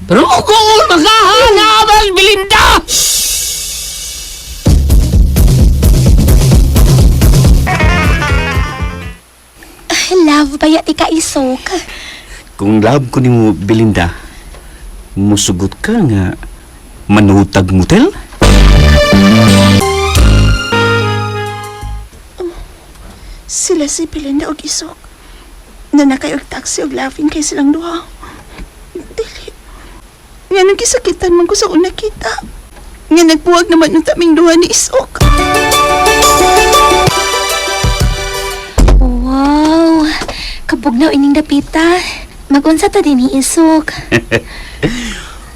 Pero kung makahanap Belinda! Love, baya ti ka, Isok. Kung love ko nimo Belinda, musugot ka nga manutag motel? Sila si Belinda og Isok. Nanakay og taxi og laughing kay silang duha. Dili. Nga nang gisakitan man ko sa una kita. Nga nagbuwag naman ng taming duha ni Isok. Wow! Kabugnaw ining dapita. Magunsa ta din ni Isok.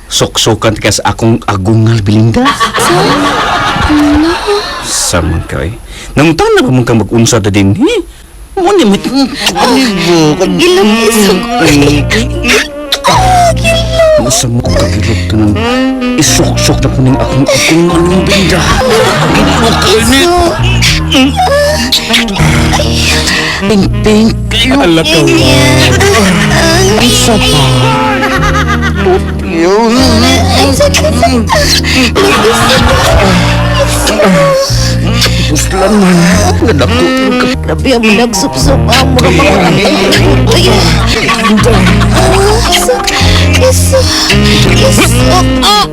Soksokan ka sa akong agungal Belinda. So, no. Sa man ka eh. Nanguntan na ba man kang mag-unsa ta din? Eh? Mo ni mit. Ano ba? Gilong Isok. Oh, gilong. Usa mo ko kagilok ka ng isuksok na kuning akong agungal ng Belinda. Isok. Pink-pink kayo. Ala ka. Isa pa. Puslan man. Nadako. Grabe ang nagsup-sup ang mga mga Uy. Isok. Isok. Isok. Ah.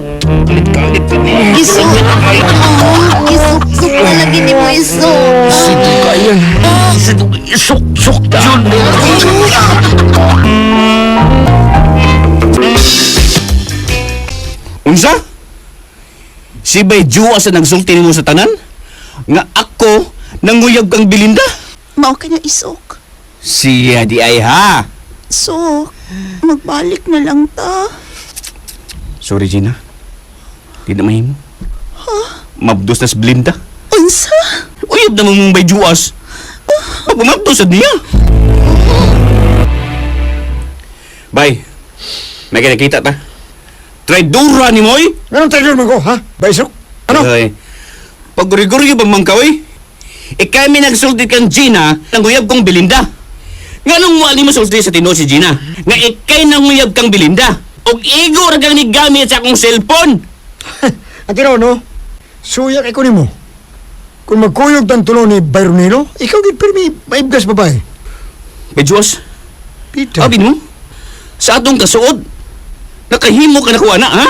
Iso. Oh, isuk-suk na lagi ni mo, iso. Sige kaya. Isuk-suk yun. Unsa? Si Bay Juwa sa nagsulti nimo sa tanan? Nga ako nanguyab kang Belinda? Mao ka na isok. Siya di ay ha. Sok, magbalik na lang ta. Sorry Gina. Di na mahimo. Mabdos na si Belinda. Unsa? Uyab na mong Bay Juas. Pagpamabdos sad niya. Bay, may kinakita ta. Traidora ni Moy. Anong traitor man ko, ha? Baisok? Ano? Ay, pag-guriguryo ba man ka, oy? Ikay may nagsulti kang Gina, nanguyab kong Belinda. Nga nung wali mo sulti sa tinuod si Gina, nga ikay nanguyab kang Belinda. Og igo ra kang nigamit sa akong cellphone. Ang tinaw, no? Suya kay kunin mo. Kung magkuyog tan tulo ni Byronilo, ikaw gid pirmi maibgas babae. Bejuas, Peter. abi mo, sa atong kasuod, nakahimo ka na kuha na, ha?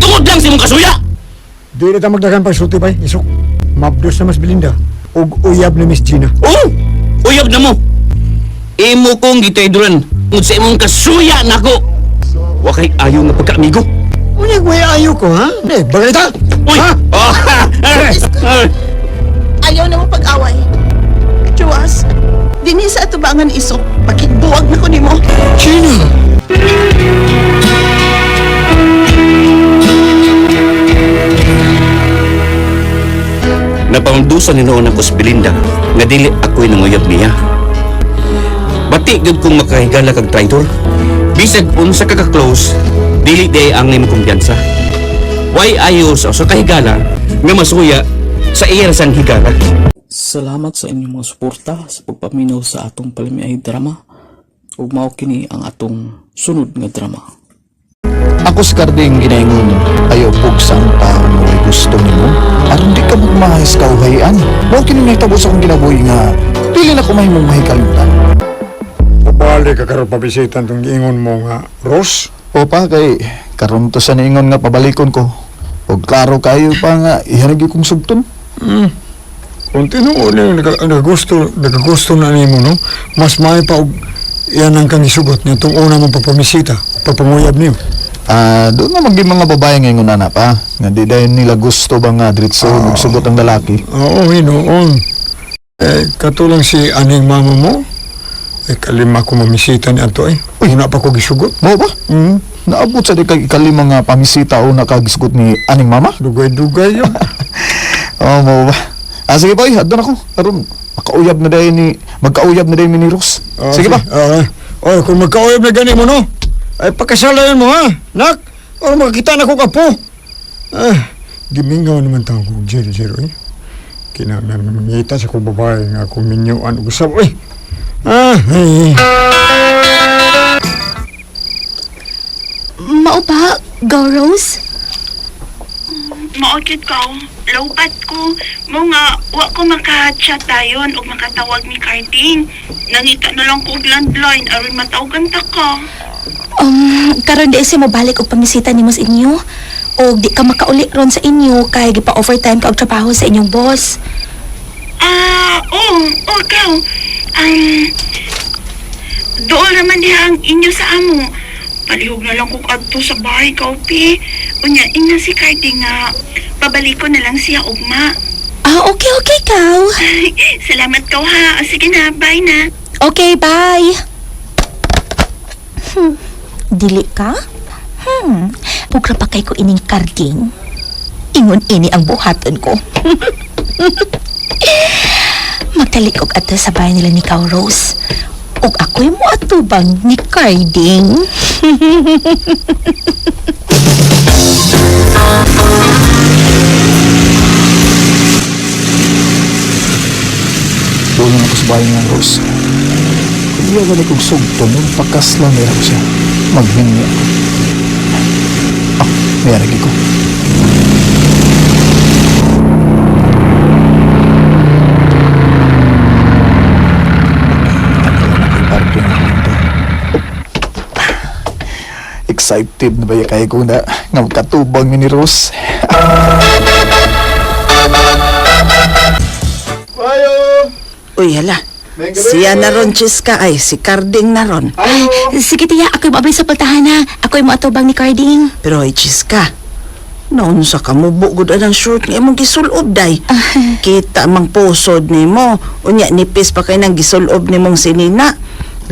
Tungod lang sa imong kasuya! Di na ta magdagan pagsulti bay, isok. Mabdos na mas Belinda. Ug uyab ni Miss Gina. Oo! Uyab na mo! Imo kong gitayduran, tungod sa imong kasuya nako. Wa kay ayaw nga pagkaamigo. Unya way ayo ko, ha? Ne, bagay ta. Uy! Ha? Oh! Ayaw na mo pag-away. Juas, dinhi sa atubangan isok. Pakitbuwag na ko nimo. Gina! Napamdusan ni noon ako si Belinda nga dili ako'y nanguyab niya. Bati gyud kong makahigala kag traitor. Bisag unsa ka ka-close, dili day ang imong kumpiyansa. Why ayo sa usa ka higala nga masuya sa iya sang higala? Salamat sa inyong mga suporta sa pagpaminaw sa atong palamiay drama ug mao kini ang atong sunod nga drama. Ako si Carding ginaingon, ayaw pugsa ang tao nga way gusto nimo. Aron di ka magmahis kauhayan. Mao kini nahitabo sa akong kinabuhi nga dili na ko mahimong mahikalimtan. Pabalik ka karon pabisitan tong giingon mo nga Rose. O pa kay karon to sa niingon nga pabalikon ko. Og klaro kayo pa nga ihanag kong sugton. Kung tinuod na nagagusto, nagagusto na nimo no, mas may pa og iyan ang kang isugot niya itong una mong pagpamisita, pagpanguyab niyo. Ah, doon na maging mga babae ngayon na pa. Nga di dahil nila gusto ba nga diretso uh, sugot ang lalaki. Oo, hinoon. Eh, katulang si aning mama mo, eh, kalima ko mamisita ni ato eh. Uy. Una pa ko gisugot. Mo ba? Mm. Naabot sa di kay ikalima nga pamisita o nakagisugot ni aning mama? Dugay-dugay yun. Oo, mo ba? Ah, sige boy, adto na ko. Aron makauyab na dahil ni magkauyab na dahil mi ni Rose. Ah, Sige ba? Ah, oh, kung magkauyab na gani mo no, ay pakasalayan mo ha, nak. O makakita na ko kapo. Ah, gimingaw naman tao ko, zero zero eh. Kinahanglan naman mangita sa kong babae nga akong minyuan og usab eh. Ah, ay, ay. Mao ba, Go Rose? Maokit ka, lowbat ko. Mo nga, wa ko maka-chat dayon o makatawag ni Carding. Nangita na lang ko og landline aron matawagan ta ka. Karon di siya mobalik og pamisita nimo sa inyo. Og di ka makauli ron sa inyo kay gipa-overtime ka og trabaho sa inyong boss. Ah, oo, oh, ikaw. Dool naman diha ang inyo sa amo. Palihog na lang kog adto sa bahay kaupi. Unya, ingna si Carding nga pabalik ko na lang siya ugma. Ah, okay, okay, kaw. Salamat kaw ha. Sige na, bye na. Okay, bye. Dili ka? Pugra pa kay ko ining karding. Ingon ini ang buhaton ko. Magtalikog adto sa bahay nila ni Kaw Rose. Ug ako'y moatubang ni Carding. Doon na ako sa bahay nga Rose. Kung iya gani kong sugton, nung pakaslan nila ko siya. Maghingi ako. Ah, mayaragi ko. Excited na ba ya kay ko na nga magkatubang mi ni Rose? Uy, hala. Siya na ron, Chiska. Ay, si Carding na ron. Sige tiya, ako'y maabli sa pultahan ha. Ako'y moatubang ni Carding. Pero ay, Chiska. Noon sa kamubo gud ang short nga imong gisulob day. Kita mang pusod nimo. Unya nipis pa kay nang gisulob nimong sinina.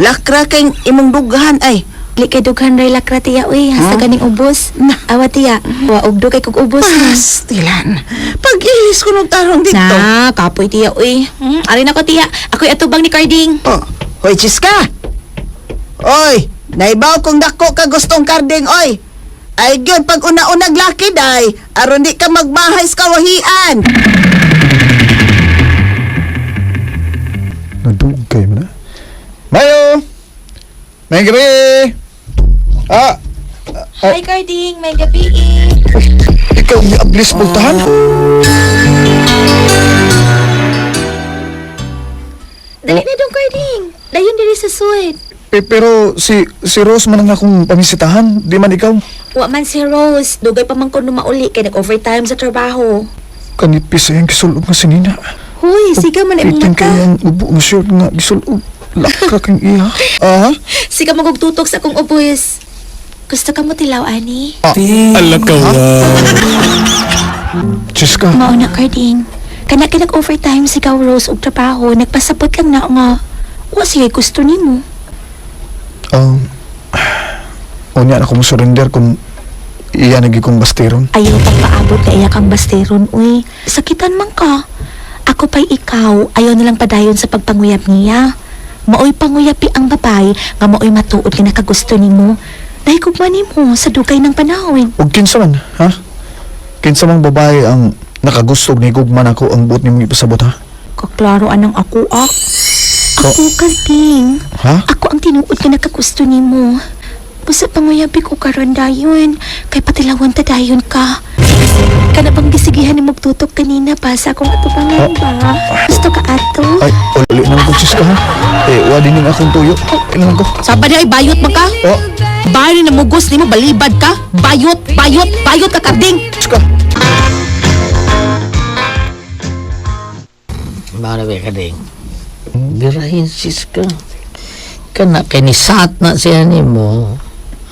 Lakra kay imong dughan ay. Dili kay dughan ray lakra tiya uy, hasta ganing ubos. Awa tiya, wa ugdo kay kog ubos. Pastilan. Pag-ilis ko nung tarong dito. Na, kapoy tiya uy. Ari na ko tiya, ako'y atubang ni Carding. Oh, hoy Chiska. Oy, naibaw kong dako ka gustong karding oy. Ay gyud pag una-unag laki day, aron di ka magmahay sa kawahian. Nadugay mo na. Mayo! May gabi! Ah! Hi Carding, may gabi eh. Ikaw ni Ablis Pultahan? Dali na dong Carding. Dayon diri sa suid. Pero si si Rose man ang akong pamisitahan, di man ikaw. Wa man si Rose, dugay pa man ko mauli kay nag-overtime sa trabaho. Kanipis sa iyang gisulob nga sinina. Huy, siga man imong Pitin mata. kay ang ubo nga shirt nga gisulob. Lakra kang iya. Aha. Siga magugtutok sa akong ubos. Gusto ka mo tilaw, ani? Ala ka. Chiska. Mao na, Carding. Kana kay nag-overtime si Gaw Rose og trabaho, nagpasabot lang na nga. Wa siya gusto nimo. Unya na ko mo surrender kung iya nagi kong bastiron. Ayaw pagpaabot ka iya kang basteron, uy. Sakitan man ka. Ako pa'y ikaw, ayaw nilang padayon sa pagpanguyab niya. Maoy panguyapi ang babae nga maoy matuod nga nakagusto nimo. Dahil kugma nimo sa dugay ng panahon. Ug kinsa man, ha? Kinsa mang babae ang nakagusto og nigugma nako ang buot nimong ipasabot, ha? Kaklaro anang ako, ah. Ako, Carding. Ha? Ako ang tinuod nga nakagusto nimo. Busa panguyabi ko karon dayon. Kay patilawan ta dayon ka. Kana bang gisigihan ni magtutok kanina pa sa akong atubangan ba? Gusto ka ato? Ay, uli na ko Chiska, ha? Eh, wa din ning akong tuyo. Ilan ko? Saba niya ay bayot man ka. Oh, Bari na mugos nimo balibad ka. Bayot, bayot, bayot ka Karding. Chiska. Mara ba ka ding? Birahin sis ka. Kana kay ni sat na siya nimo.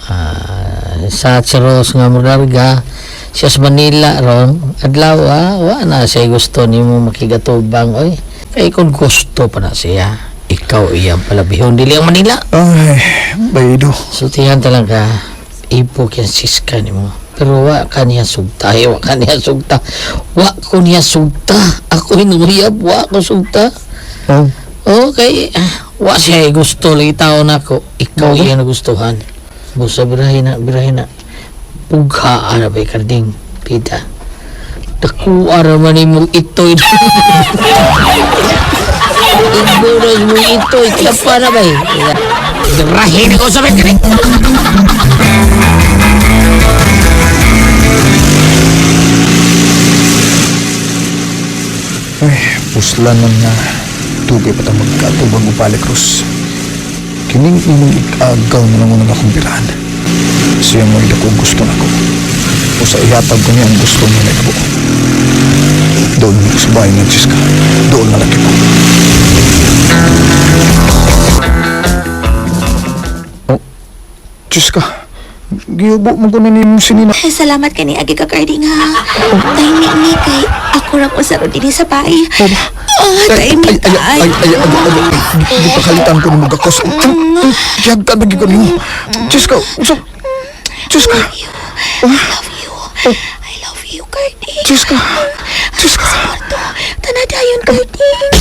Ah, sat si Rose nga modarga siya sa Manila ron. Adlaw ah, wa na siya gusto nimo makigatubang oy. Kay kung gusto pa na siya, ikaw iyang palabihon dili ang Manila. Ay, baydo. Sultihan talaga, ipok yan siska nimo. Pero wa ka niya sugta, eh, wa ka niya sugta. Wa ko niya sugta. Ako hinuyab, wa ko sugta. Oh, Okay, wa siya gusto lagi tao na ako. Ikaw iya nagustuhan. Busa birahin na, birahin na. Pugha na ba karding pita. Dakuha raman imong itoy. Igburos mo itoy. Kapa na ba eh. Birahin ko sa karding. Ay, puslan man nga. Tugay pa tang magkatubang upalik, Rose. Kining imong ikagaw na lang unang akong birahan. Siya mo dako gusto nako. O sa ihatag ko niya ang gusto niya na ikaw. Doon mo sa bahay ng Chiska. Doon na lang kita. Oh, Chiska. Giyubo mo ko na niyong sinina. Ay, salamat ka ni Agi ka, Carding, ha? Tahimik ni kay ako ra ko sa dinhi sa bahay. Oh, Ay, tahimik ay, ay, ay, ay, ay, ay, ay, gipakalitan ko ni magakos. Kiyagtan ba ko niyo? Chiska, usap. Chiska. I love you. I love you, Carding. Chiska. Chiska. Kwarto. Tanadayon, Carding.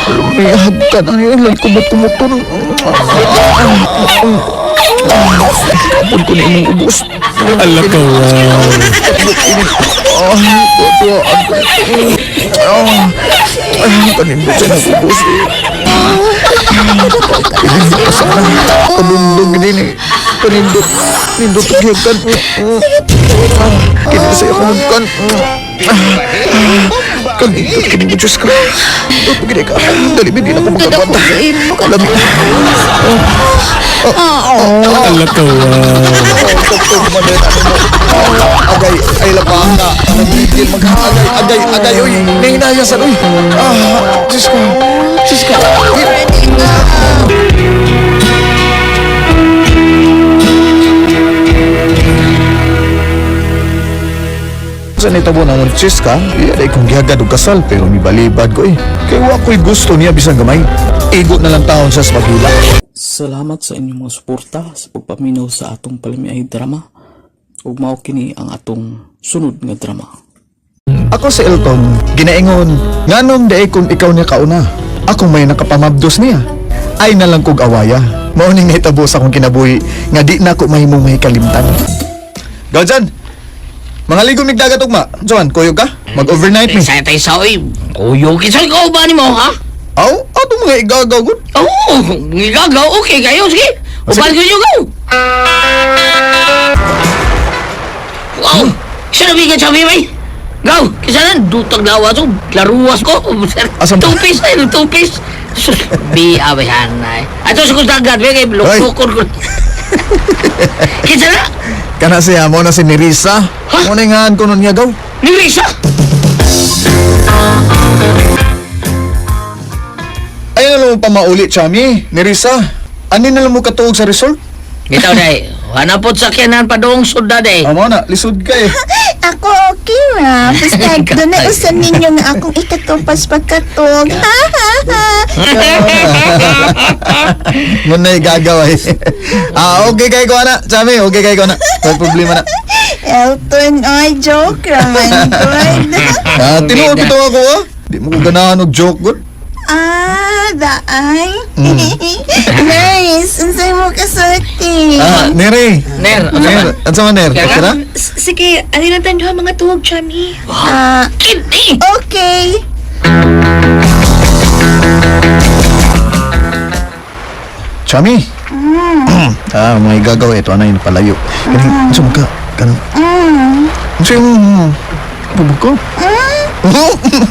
Lumihag ka na niya. Lang kumot-kumot. Kapon ko na imong ubos. Ala ka, wow. Kanindot siya nag-ubos. Kanindot ka sana. Kabundog din eh. Kanindot. Nindot kiyagkan. Kinasay ako magkan. Kalindot kini mo, Diyos ko. Dot, gini ka. Dali, hindi na ko magkagwanta. Lami. Agay, ay lapanga. Nagigil, mag-agay, agay, agay, uy. Nahinayasan, uy. Ah, Diyos ko. Diyos ko. Sa nitabo na mong Chiska, iya day kong gihagad og kasal pero mibalibad ko eh. Kay wa ko'y gusto niya bisan gamay. Igo na lang taon sa paghila. Salamat sa inyong mga suporta sa pagpaminaw sa atong palamiay drama ug mao kini ang atong sunod nga drama. Ako si Elton, ginaingon, nganong dae kung ikaw niya kauna. Ako may nakapamabdos niya. Ay nalang kog awaya. Mao ning nahitabo sa akong kinabuhi nga di na ko mahimong mahikalimtan. Gaw dyan! Mga ligo mig dagat ugma. Joan, kuyog ka? Mag-overnight mi. Sa tayo sa oy. Kuyog sa ikaw ba ni mo ha? Aw, ato mga igagaw gud. Oo, igagaw. Okay kayo, sige. Uban ko nyo, go. Wow! Isa na bigat sabi, may. Go! Kisa na, dutag lawas ko. Laruwas ko. Asan ba? Two piece na yun, two piece. Sus, bi, abayan na eh. Ato sa kustagat, bi, kay lukukon ko. Kisa na? Kana siya mo na si Nerissa. Ha? Mo na nga ko nun niya gaw. Ni Risa? Ay na lang mo pa mauli, Chami. Nerissa, ani na lang mo katuog sa resort? Gitaw, day. Hanapot sa kiyanan pa doong sunda, day. Amo na, lisod ka eh. Ako okay ra. Basta doon na usan ninyo nga akong ikatupas pagkatog. Ha ha ha. Mo na igagaw eh. Ah, okay kay ko ana, Chami, okay kay ko ana. May problema na. Elton, oy, joke raman good. Ah, tinuod bitaw ako ah. Di mo ko ganahan og joke gud. Ah, daay. Nice. Unsay mo kasulti? Ah, Nere. Ner, unsa Ner, man? unsa man Ner? Okay ra? Sige, ano lang tanduha mga tuwag, Chami? Ah, Kini! okay. Chami. Ah, mga igagaw ito ana yun palayo. Kani, unsa man ka? Kanang. Unsa yung bubog ko?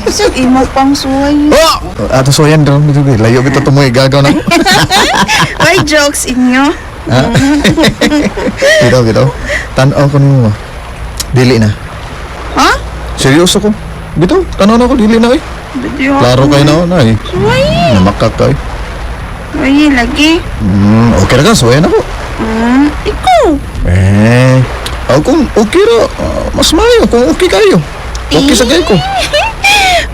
So, imo pang suway. Oh! Ato so yan dron dito layo bitaw to mo igagaw na. Ay, jokes inyo. Ah. Bitaw bitaw. Tan-aw ko nimo. Dili na. Ha? Seryoso ko. Bitaw, tan-aw na ko dili na eh. Video. Klaro kay na na eh. Suway. Namakak ka eh. Ay, lagi. Okay ra ka, suwayan ako. Ikaw. Eh, ako kung okay ra, ah, mas maayo kung okay kayo. Okay sa kayo ko.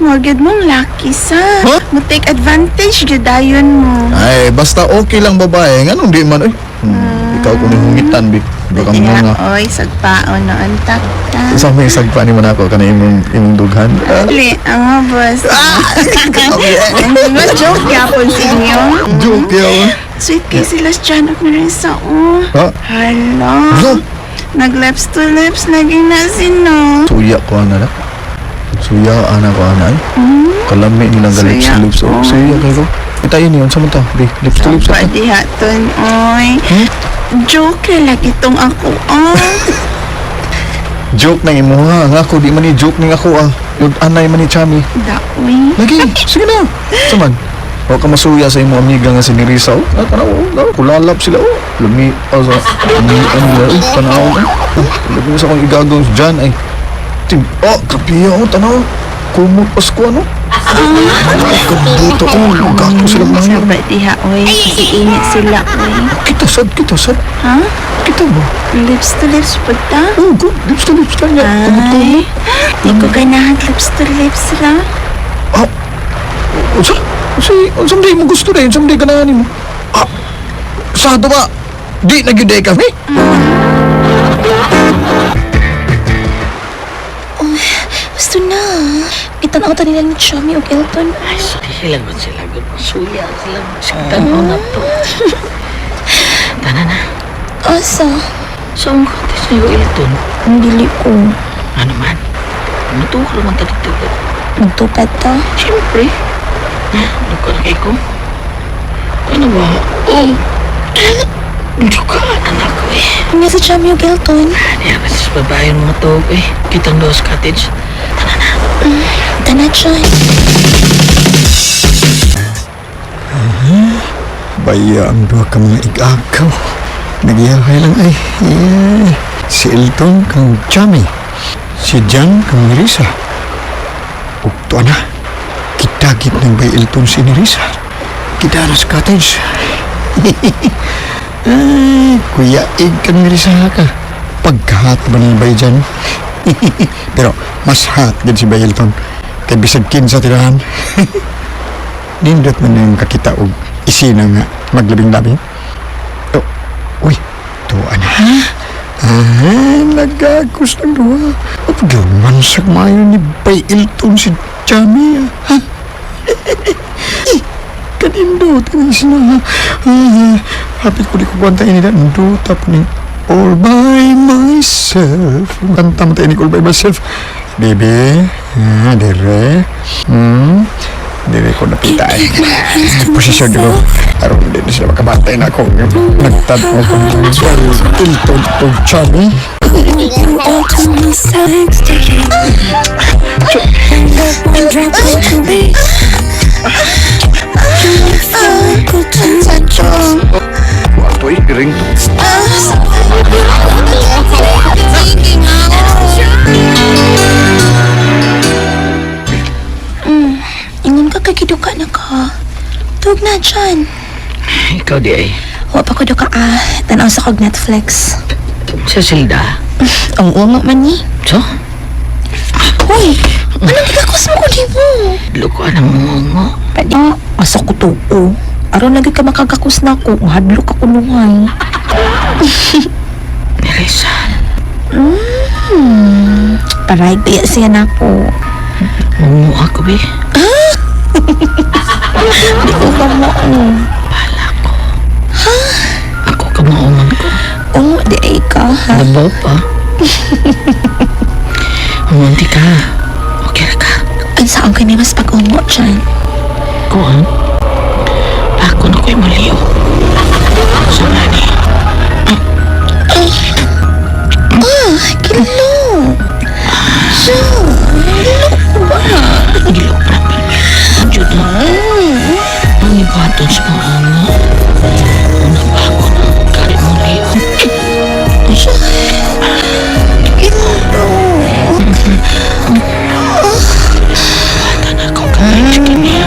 Magid mong lucky sa. Huh? Mo take advantage gyud dayon mo. Ay, basta okay lang babae. Nganong di man, oy. Ikaw kung hungitan, bi. Baka mo Diha, nga. oy, sagpaon no antak ta. Sa may sagpa ni man ako, kana imong, imong dughan. Ah, Dili, ang boss. Mga joke yapon sa inyo. joke yaw. Sweet kay sila sa John of Marissa, oh. Ha? Hala. No. Nag lips to lips, naging na sino. Suya ko ana na. Suya ana ko ana ay. Kalami nilang ga lips Suya. to lips. Oh, suya kayo. Itayin yun, sa ta? Bi, lips to lips. Pa ata. diha ton, oy. Joke na lagi tong ako, oh. Joke nang imuha. Nga ako, di man ni joke ning ako ah. Yun, anay man ni Chami. Daoy. Lagi, sige na. Saman. Huwag ka masuya sa imong amiga nga si Nerissa. Oh, ah, tanaw, oh, tanaw, kulalap sila. Oh, lumi, oh, sa, lumi, ano, oh, tanaw. Oh, lagi mo sa akong igagaw dyan, ay. Tim, oh, kapiya, oh, tanaw. Kumot Pasko, ano? Kabuto, oh, gato sila mga. Saba diha, oy. Kasi init sila, oy. Kita sad, kita sad. Ha? Kita ba? Lips to lips po ta? Oh, good. Lips to lips lang niya. Ay, di ko ganahan lips to lips ra. Ah, unsa? Unsa, unsa di mo gusto rin? Unsa di ganahan nimo? Ah, sa ato ba? Di na gyud ay kami. Gusto na. Itanaw ta nila ni Chami og Elton. Ay, sila gud sila gud. Suya sila. Tanaw na to. Tana na. Asa? Sa ang contest niyo, Elton? Dili ko. Ano man? Matuwa naman ta dito. Magtupad ta. Siyempre. Duka na kay ko. Ano ba? Oh! Duka na ako eh. Nga sa Chami og Elton. Niya kasi sa babae yung mga tawag eh. Kitang dos cottage. Tana. Tugta na, John. Baya ang duha ka mga igagaw. Nagyahay lang ay. Yeah. Si Elton kang Jamie. Si Jan kang Nerissa. Ugto na. Kitagit ng bay Elton si Nerissa. Kita na sa cottage. Ay, kuya, ig kang Nerissa ka. Pagkahat ba ni bay Jan? Pero mas hot gid si bay Elton. Kay bisag kinsa tirahan. Nindot man yung kakita og isina nga maglabing-labing. Oh, uy, tuwa na. Ah, nagagos ng duwa. Upgyuman sa mayo ni Bay Elton si Jamie. Ha? Kanindot, kanin sina. Ah, hapit ko di ko kwanta ini na ndutap ni All by myself. Kanta mo tayo ni All by myself. Baby, ah, dire. Dire ko napita ay. Posisyon ko. Aron di na sila makabantay na ako. Nagtad-o ko ng Elton o Chubby. Wato eh, ring to. Ingon ka kay giduka na ka. Tug na, John. Ikaw di ay. Wa pa ko duka ah. Tanaw sa kog Netflix. Sa silda. Ang ungo man ni. So? Uy, anong gigakos mo ko di mo? Lukuan ang ngungo. Pwede. Asa ko to, oh. Aron lagi ka makagakos na ako. Hadlok ako nungay. Nerissa. Paray, kaya siya na ako. Ngungo ako be. Di ko ka mo, oh. Bala ko. Ako ka mauman ko. Oo, di ay ka, ha? Labaw pa. Umunti ka. Okay ra ka. Ay, saan ka ni mas pag-ungo dyan? Kuan? Ako na ko'y maliw. Sa mani. Ah, kilo. Siya, gilo ko ba? Gilo pa. Jud na. Ang ibaton sa mga ungo. Una pa ako na kari maliw. Siya, kilo. Bata na ako kapit kini.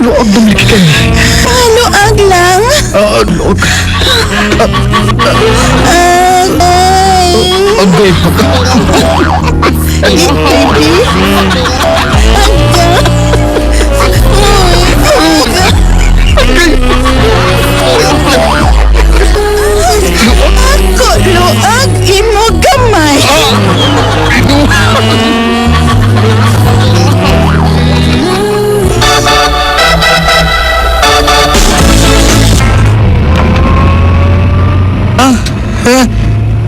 Luog dumliki ka ni. Paano aglang? Ah, luog. Agay. Agay pa ka. Baby. Ako luag imo gamay.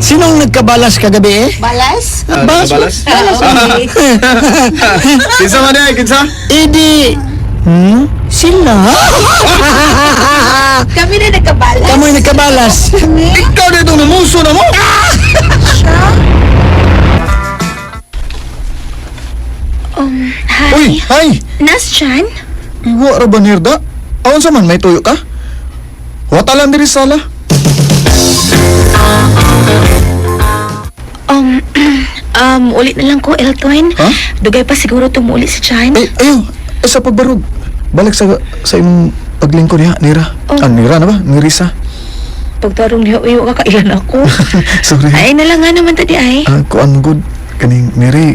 Sinong nagkabalas kagabi eh? Balas? Balas? Balas? Kinsa man eh, kinsa? Idi. Sila? Kami na nagkabalas. Kamoy nagkabalas. Ikaw na itong namuso na mo! Hi. Uy, hi! Nas Chan? Iwa ra ba nirda? Aon sa man, may tuyo ka? Wata lang diri sala. Ulit na lang ko, Elton. Ha? Dugay pa siguro tumuli si Chan. Ay, ayo, ay, sa pagbarog. Balik sa imong paglingkod niya, Nira. Oh. Ah, Nira na ba? Nirisa. Pagtarong niya, uy, wala kailan ako. Sorry. Ay, na lang nga naman tadi ay. Ah, kuan good kaning Niri.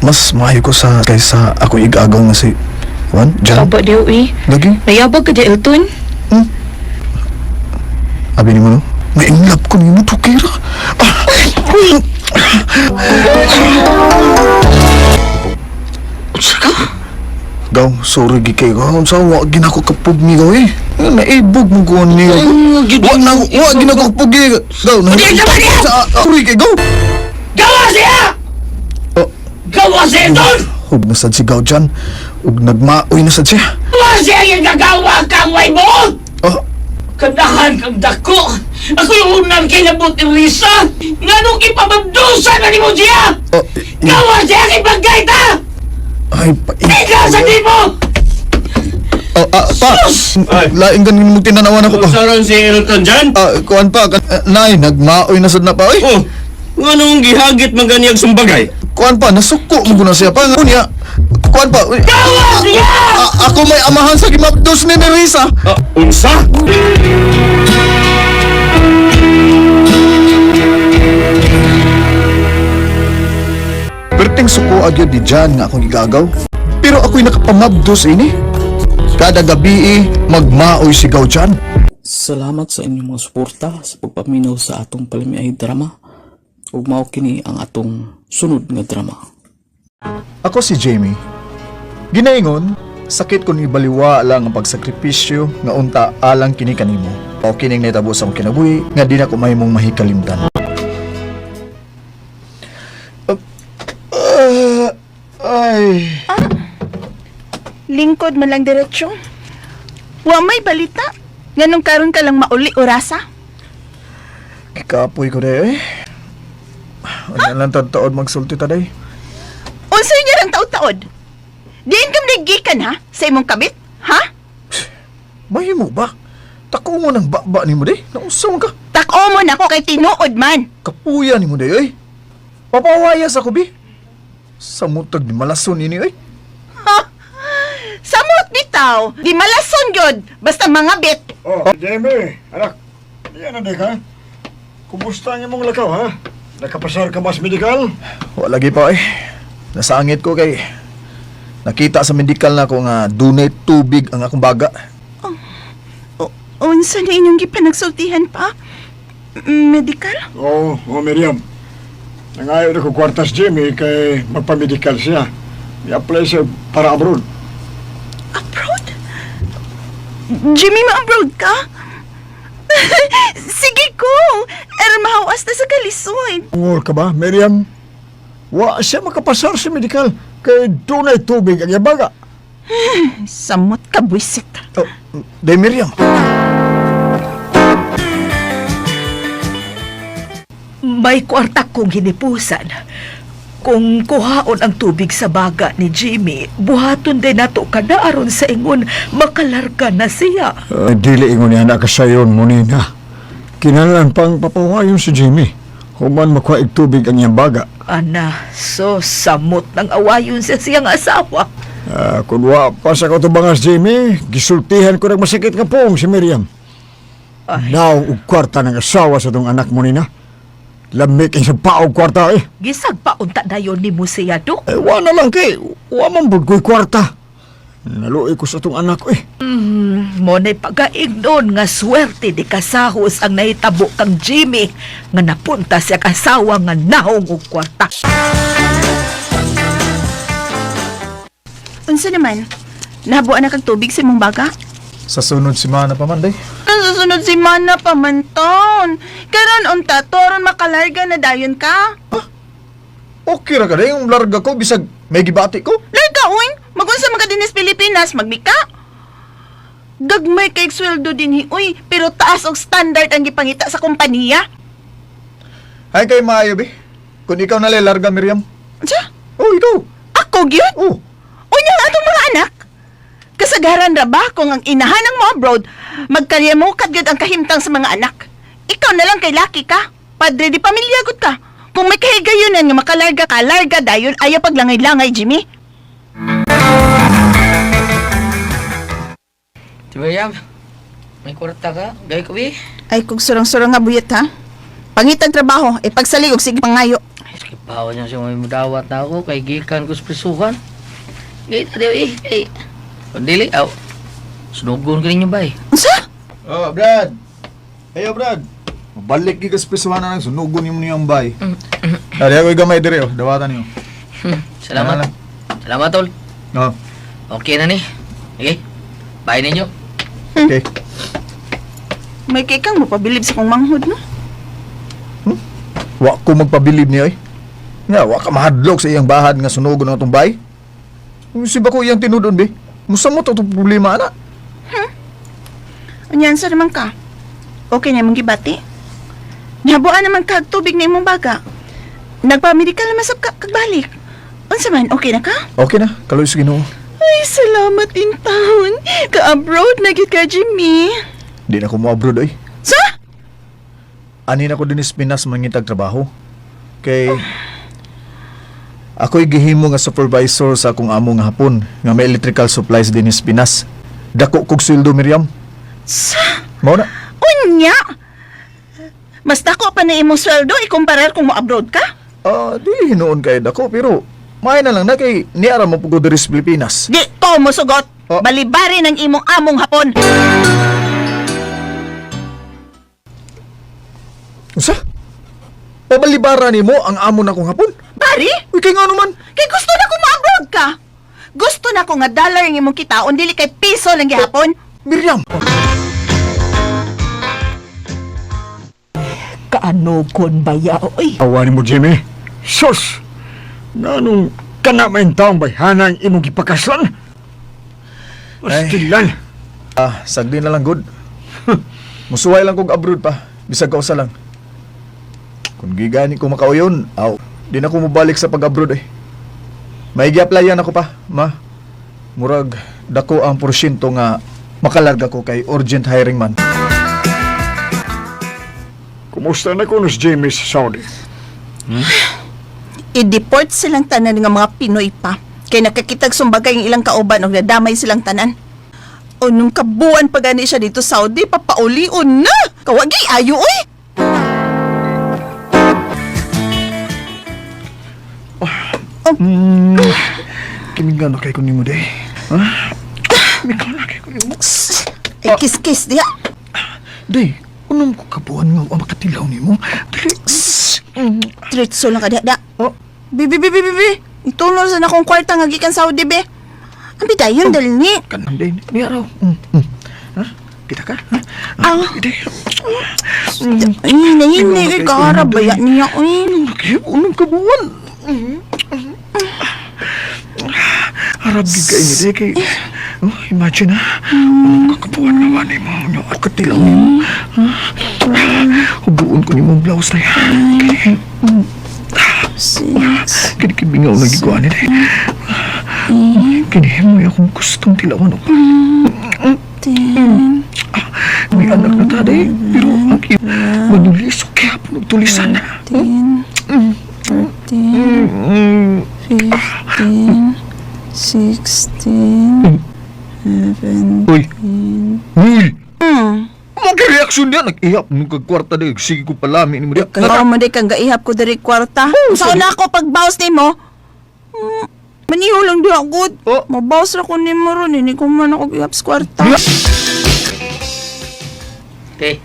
Mas maayo ko sa kaysa ako igagaw nga si Juan, Jan. Aba diyo, uy. Lagi. Nayabag ka di, Elton. Abi ni mo no? May in love ko nimo to Kira. Ah, Uy, Unsa ka? Gaw, sorry gi kay gaw. Unsa wa ginako kapug ni gaw eh. Naibog mo ko ni gaw. Wa na wa ginako kapug ni gaw. Sorry kay gaw. Gawa siya! Oh. Gawa siya doon! Hug na sad si gaw dyan. Ug nagmaoy na sad siya. Gawa siya yung gagawa kang way mo! Oh, Kadahan kang dako! Ako yung unang kinabot ni Lisa! Nga nung ipamabdusan na ni mo siya! Gawa siya kay bagay ta! Ay, pa... Ikaw sa di mo! Oh, pa! Laing ganin mong tinanawan ako pa. Saron si Elton John? Kuan pa, nay, nagmaoy na sad na pa, oy. Oh, nganong gihagit man ganiyag sumbagay? Kuan pa, nasuko mo guna siya pa. Unya, kuan pa. Uy, Gawa siya! Ako may amahan sa gimabdos ni Nerissa. Unsa? Perting suko agyod ni John nga akong igagaw. Pero ako'y nakapamabdos ini. Kada gabi eh, magmaoy sigaw John. Salamat sa inyong mga suporta sa pagpaminaw sa atong palamiay drama. Ug mao kini ang atong sunod nga drama. Ako si Jamie. Ginaingon, sakit kun ibaliwa lang ang pagsakripisyo nga unta alang kini kanimo. O kining nahitabo sa akong kinabuhi nga di na ko mahimong mahikalimtan. Ay, Lingkod man lang diretsyo. Wa may balita. Nganong karon ka lang mauli orasa? Kikapoy ko day eh. Ano lang taod magsulti ta day. Unsay niya rang taod-taod? Diin ka gikan ha? Sa imong kabit? Ha? Mahimo ba? Tako mo ng baba ni mo day. Nausaw ka. Tako mo nako kay tinuod man. Kapuya ni mo day oy. Papawayas ako bi. Samutag ni malason ini oy. Ha? Samot bitaw. Di malason gyud basta mga bit. Oh, Jamie, anak. Yan na di ka. Kumusta ang imong lakaw, ha? Nakapasar ka ba sa medical? Wala lagi pa eh. Nasangit ko kay nakita sa medical na ko nga dunay tubig ang akong baga. Unsa na inyong gipanagsultihan pa? Medical? Oo, oh, Miriam. Nangayo na ko kwartas Jimmy kay magpa-medical siya. I-apply siya para abroad. Abroad? Jimmy, ma-abroad ka? Sige ko! Aron mahawas na sa kalisod. Ungol ka ba, Miriam? Wa siya makapasar sa medical kay dunay tubig ang yabaga. Samot ka, buwisit. Oh, day Miriam. May kwarta kong hinipusan. Kung kuhaon ang tubig sa baga ni Jimmy, buhaton din nato kada aron sa ingon makalarga na siya. Dili ingon niya anak kasayon mo nina. Kinahanglan pang papawayon si Jimmy. Human makuha og tubig ang iyang baga. Ana, so samot ng awayon sa siyang asawa. Kung wa pa sa katubangas Jimmy, gisultihan ko ng masakit nga poong si Miriam. Ay. Now, og kwarta ng asawa sa tong anak mo nina. Lamig ang sa paog kwarta eh. Gisagpaunta dayon ni mo siya do. Eh, wa na lang kay, wa man bud ko'y kwarta. Naluoy ko sa tong anak ko eh. Mo na'y pagaignon nga swerte di kasahos ang nahitabo kang Jimmy nga napunta siya kasawa nga nahong og kwarta. Unsa naman? Nahabuan na kag tubig sa imong baga? Sa sunod semana pa man day. Ang susunod si Mana pa man taon. Karon unta toron makalarga na dayon ka. Okay ra ka day yung larga ko bisag may gibati ko. Larga uy, magunsa man ka dinis Pilipinas, magmika. Gagmay kay sweldo dinhi uy, pero taas og standard ang gipangita sa kompanya. Ay kay maayo bi. Kung ikaw na larga Miriam. Unsa? Oh, ikaw. Ako gyud? Oh. Unya ang atong mga anak. Kasagaran ra ba kung ang inahan ang mo abroad, magkalyamukat gyud ang kahimtang sa mga anak. Ikaw na lang kay laki ka. Padre di pamilya gud ka. Kung may kahigayonan nga makalarga ka, larga dayon ayaw paglangay-langay, Jimmy. Ti Miriam, may kwarta ka? Gay ko bi? Ay, kung surang-surang nga buyot ha. Pangitag trabaho, e pagsalig og sige pangayo. Ay, kipawa niya siya may mudawat na ako kay gikan ko sa prisuhan. Gay ta eh. Ay, kung dili, aw. Sunugon ka ninyo ba eh. Unsa? Oh, Brad. Ayo, Brad. Balik gi ka sa prisuhan na lang sunugon nimo niyang bay. Dari ako gamay diri oh, dawatan niyo. Salamat. Salamat, tol. Oh, Okay na ni. Okay. Bye ninyo. okay. May kay kang mapabilib sa kong manghod, no? Wa ko magpabilib niya eh. Nga, wa ka mahadlok sa iyang bahad nga sunugon ang atong bay. Si ba ko iyang tinudon, be? Musa mo to problema, ana. Unyan sa naman ka. Okay na imong gibati? Nabuan naman kag tubig na imong baga. Nagpamedikal naman sab ka kagbalik. Unsa man, okay na ka? Okay na, kaloy sa Ginoo. Ay, salamat in taon. Ka-abroad na gyud ka, Jimmy. Di na ko mo abroad oy. Sa? Ani na ko dinhi sa Pinas mangitag trabaho. Kay ako'y gihimo nga supervisor sa akong amo nga hapon nga may electrical supplies dinhi sa Pinas. Dako kog sweldo, Miriam. Sa? Mao na. Unya! Mas dako pa na imong sweldo ikumparar kung mo-abroad ka? Ah, di hinuon kay dako pero may na lang na kay niara mo pugod diri sa Pilipinas. Di ko mosugot. Oh. Balibari ng imong among hapon. Unsa? Pabalibara nimo ang amo na kong hapon? Bari? Uy, kay ngano man? Kay gusto na ko mo-abroad ka. Gusto na ko nga dollar ang imong kitaon dili kay piso lang gihapon. Miriam! Kaanogon baya, oy. Awa nimo, Jimmy. Sus! Nganong kana man taong bayhanang imong gipakaslan? Pastilan. Ah, sagdi na lang good. Musuway lang kog abroad pa, bisag kausa lang. Kung gigani ko makauyon, aw, di na ko mobalik sa pag-abroad eh. May gi-applyan ako pa, ma. Murag dako ang porsyento nga makalarga ko kay urgent hiring man. Kumusta na kuno si Jimmy sa Saudi? I-deport silang tanan nga mga Pinoy pa. Kay nakakitag sumbagay ang ilang kauban og nadamay silang tanan. O nung kabuan pa gani siya dito sa Saudi, papaulion na! Kawagi, ayo oy! Kiminga na kay ko nimo day. Ha? Minga na kay ko nimo. Ay, kiss-kiss diha. Day, unom ko kabuan nga wa makatilaw nimo. Dili. Tritso lang ka diha, da. Oh. Bibi, bibi, bibi. Itulong sa nakong kwarta nga gikan Saudi, be. Ang bidayon, dali ni. Kanang day ni araw. Ha? Kita ka? Ha? Ah. Day. Ay, nahinay kay kaharap ba yan niya, uy. Unong kabuan. Harap gid kay ni day kay oh, imagine ha. Unong kakabuan nga wani mo nyo at katilaw nimo. Ha? Hubuon ko nimo ang blouse na yan. Kini kibingaw na giguan ni day. Kini mo akong gustong tilawan og 10, May anak na ta day, pero ang manulisok kaya po nagtulisan na. 10, 14, 15, 16, 17. Uy! Uy! Mo kay reaksyon niya, nag-ihap nung kagkwarta day, sige ko palami ni mo diya. Kaya mo di kang gaihap ko diri kwarta. Saan na ako pag-bounce nimo? Maniho lang di ako. Oh. Mabounce ra ko nimo ron, hindi ko man ako ihap sa kwarta. Te,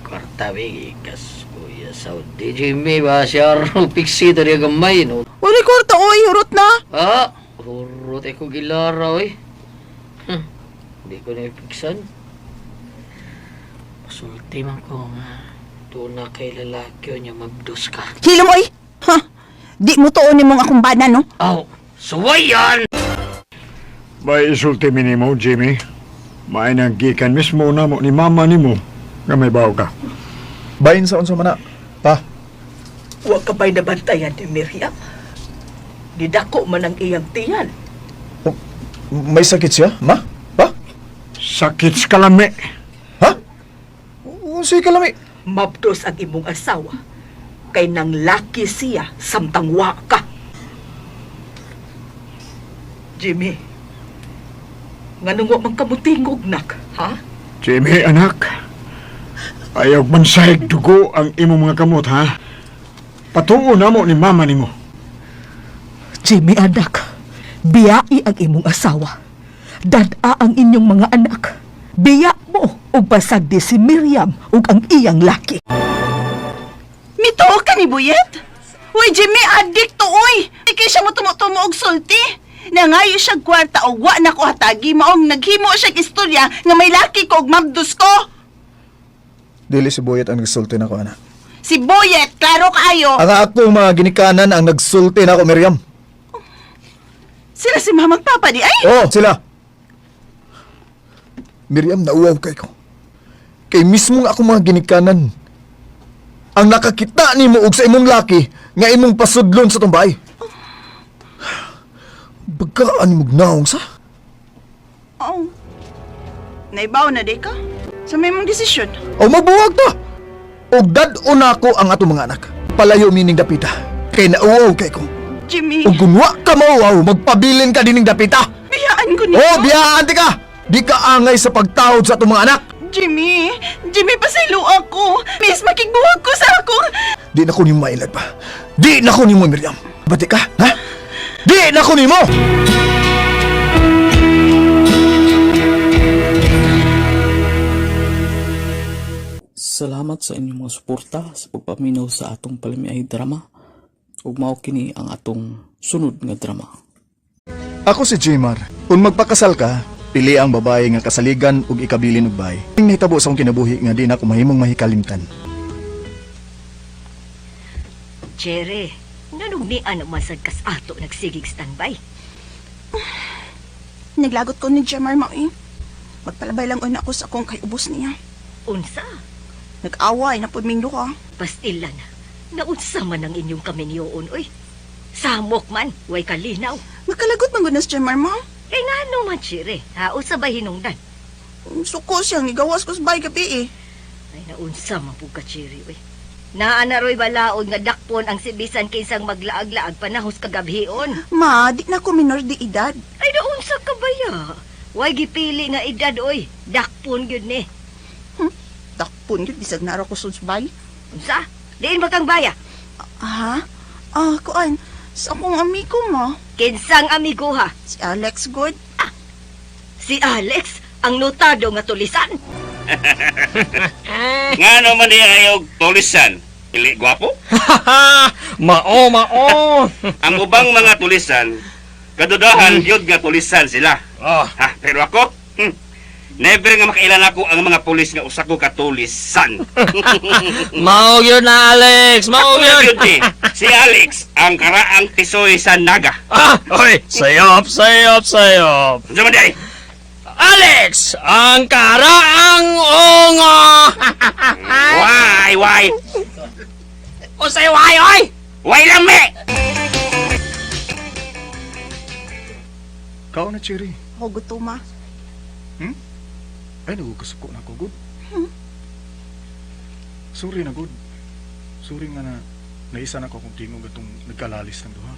kwarta be, ikas kuya Saudi Jimmy ba siya piksi tadi gamay no. Wala kwarta oy, hurot na. Ah, hurot ko gilara oy. Hindi ko na ipiksan. Pasulti man ko nga. Doon na kay lalaki niya mabdos ka. Hilom oy. Ha. Di mo tuon nimong akong bana no. Aw, suwayan! May isulti mi nimo, Jimmy. May nang gikan mismo na mo ni mama nimo nga may bawo ka. Bayin sa unsa man na. Pa, Wa ka ba'y nabantayan ni Miriam? Didako man ang iyang tiyan. oh, may sakit siya, ma? Pa? Sakit sa kalami. Ha? Unsay kalami? Mabdos ang imong asawa. Kay nang laki siya samtang wa ka. Jimmy, nganong wa man kamutingog nak, ha? Jimmy, anak. Ayaw man sahig dugo ang imong mga kamot, ha? Patuo na mo ni mama nimo. Jimmy anak, biyai ang imong asawa. Dad-a ang inyong mga anak. Biya mo og pasagdi si Miriam ug ang iyang laki. Mituo ka ni Buyet? Uy, Jimmy, addict to, uy! Di kay siya mo tumutumo og sulti. Nangayo siya kwarta og wa na ko hatagi maong naghimo siya istorya nga may laki ko og mabdos ko. Dili si Boyet ang nagsulti nako ana. Si Boyet, klaro kaayo. Ang akong mga ginikanan ang nagsulti nako, Miriam. Sila si mamag papa di ay. Oh, sila. Miriam, nauwaw kay ko. Kay mismo nga akong mga ginikanan. Ang nakakita nimo og sa imong laki nga imong pasudlon sa tumbay. Bagkaan mo gnaong sa? Oh. Naibaw na di ka? Sa may mong desisyon. O mabuwag ta. Og dad-on nako ang atong mga anak. Palayo mining dapita. Kay nauwaw kay ko. Jimmy, Ug kung wa ka mauwaw, magpabilin ka dining dapita. biyaan ko niyo. Oh, biyaan ti ka. Di ka angay sa pagtahod sa atong mga anak. Jimmy, Jimmy, pasaylo ako. Miss, makigbuwag ko sa akong... Di na ko nimo mailag pa. Di na ko nimo Miriam. Bati ka, ha? Di na ko nimo. Salamat sa inyong mga suporta sa pagpaminaw sa atong palamiay drama ug mao kini ang atong sunod nga drama. Ako si Jmar. Kung magpakasal ka, pili ang babae nga kasaligan ug ikabilin og bay. Ang nahitabo sa akong kinabuhi nga di na ako mahimong mahikalimtan. Chere, nanong ni ano masag kas ato nagsigig standby? Naglagot ko ni Jemar mo eh. Magpalabay lang una ako sa akong kay ubos niya. Unsa? Nag-away na pud ming duha. Pastila na. Naunsa man ang inyong kaminyoon, oy. Samok man, way kalinaw. Nakalagot man gud na si Jemar mo. Kay ngano man, Chere, ha? Unsa ba hinungdan? Suko siyang igawas ko sa bay gabi eh. Ay, naunsa man pud ka, Chere, oy. Naa na ro'y balaod nga dakpon ang sibisan kinsang maglaag-laag panahos kagabhion. Ma, di na ko minor di edad. Ay, naunsa ka ba ya? Way gipili nga edad, oy. Dakpon gyud ni. Dakpon gyud bisag nara ko sa bay. Unsa? Diin ba kang baya? Ha? Ah, kuan. Sa akong amigo mo. Kinsang amigo ha? Si Alex good. Si Alex, ang notado nga tulisan. Nga naman niya ayaw tulisan. Ili gwapo? Mao, mao. Ang ubang mga tulisan, kadudahan yun nga tulisan sila. Ah. Ha, pero ako, never nga makailan ako ang mga pulis nga usa ko katulisan. Mao yun na, Alex. Mao Ako na yun. yun eh. Si Alex, ang karaang tisoy sa Naga. Ah, oy, sayop, sayop, sayop. Ano man di ay? Alex, ang karaang ungo. Why, why? Usay why, oy? Why lang, me? Kao na, Cherry. Ako gutuma. Ay, nagukasuko na ako, good. Sorry na, good. Sorry nga na naisa na ko akong tingog atong nagkalalis ng duha.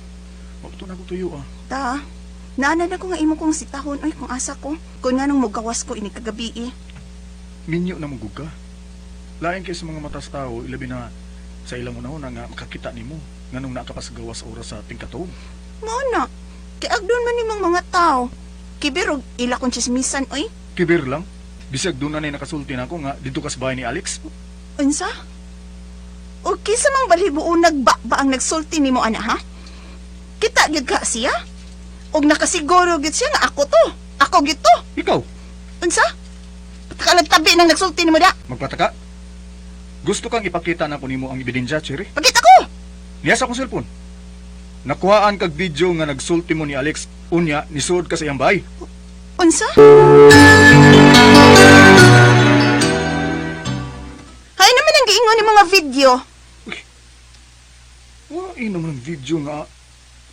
Wag to na ako tuyo, ah. Ta, naanan ako nga imo kong sitahon oy kung asa ko. Kung nga nung mugawas ko ini kagabi eh. Minyo na mong ka. Lain kay sa mga mata sa tao, ilabi na sa ilang unahon nga makakita nimo nganong nakapasagawas oras sa tingkatog. Mao na. Kay agdon man nimong mga tao. Kibirog ila kong chismisan oy. Kibir lang. Bisag doon na ni nakasulti na ako nga dito ka sa bahay ni Alex. Unsa? O kinsa mang balhibuon nagba ba ang nagsulti nimo ana ha? Kita gyud ka siya? Og nakasiguro gyud siya nga ako to. Ako gyud to. Ikaw, Unsa? Patakalag tabi nang nagsulti nimo da. magpataka. Gusto kang ipakita na ko nimo ang ebidensya, Cherry. Pakita ko. Niya sa akong cellphone. Nakuhaan kag video nga nagsulti mo ni Alex. Unya, nisuod ka sa iyang bahay. Unsa? Hay naman ang giingon ni mga video. Wa naman ang video nga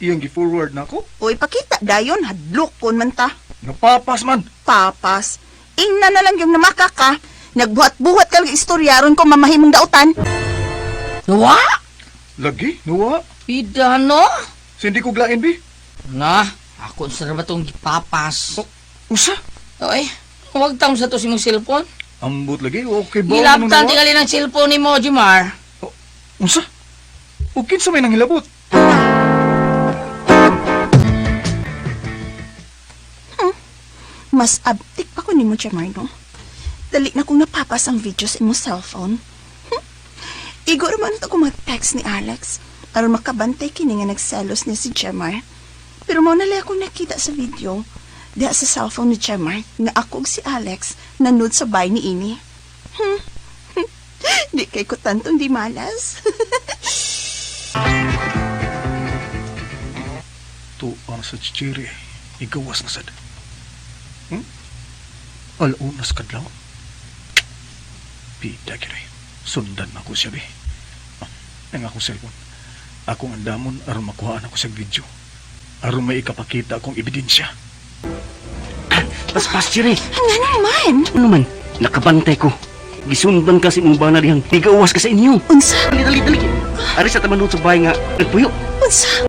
iyang gi-forward na ako. Uy, pakita dayon hadlok kon man ta. Napapas man. Papas. Ingna na lang yung namaka ka. Nagbuhat-buhat ka lang istorya ron kung mamahimong dautan. Wa? Lagi, nuwa. Pida no? Sindi ko glain, bi. Na, ako sa ba itong gipapas? Oh, usa. Oy, huwag tang sa to si mong cellphone. Ambot lagi, okay ba? Gilabtan tingali ng cellphone ni mo, Jimar. Unsa? O kinsa may nanghilabot? Mas abtik pa ko nimo, Jamarno. Dali na kong napapas ang video sa imong cellphone. Igo raman ito kung mag-text ni Alex aron makabantay kini nga nagselos niya si Jemar. Pero mao na lang akong nakita sa video diha sa cellphone ni Jemar nga ako ug si Alex nanood sa bay ni ini. Di kay ko tantong di malas. Tuan sa chichiri, igawas na sad. Alaunas kadlaw. Bida kiri. Sundan ako siya, be. Ah, ang akong cellphone. Akong andamon aron makuhaan ako sa video. Aron may ikapakita akong ebidensya. Paspas, Cherry. Nga naman? Ano man, nakabantay ko. Gisundan ka sa imong bana dihang tigawas ka sa inyo. Unsa? Dali, dali, dali. Ari sa taman sa bahay nga, nagpuyo. Unsa?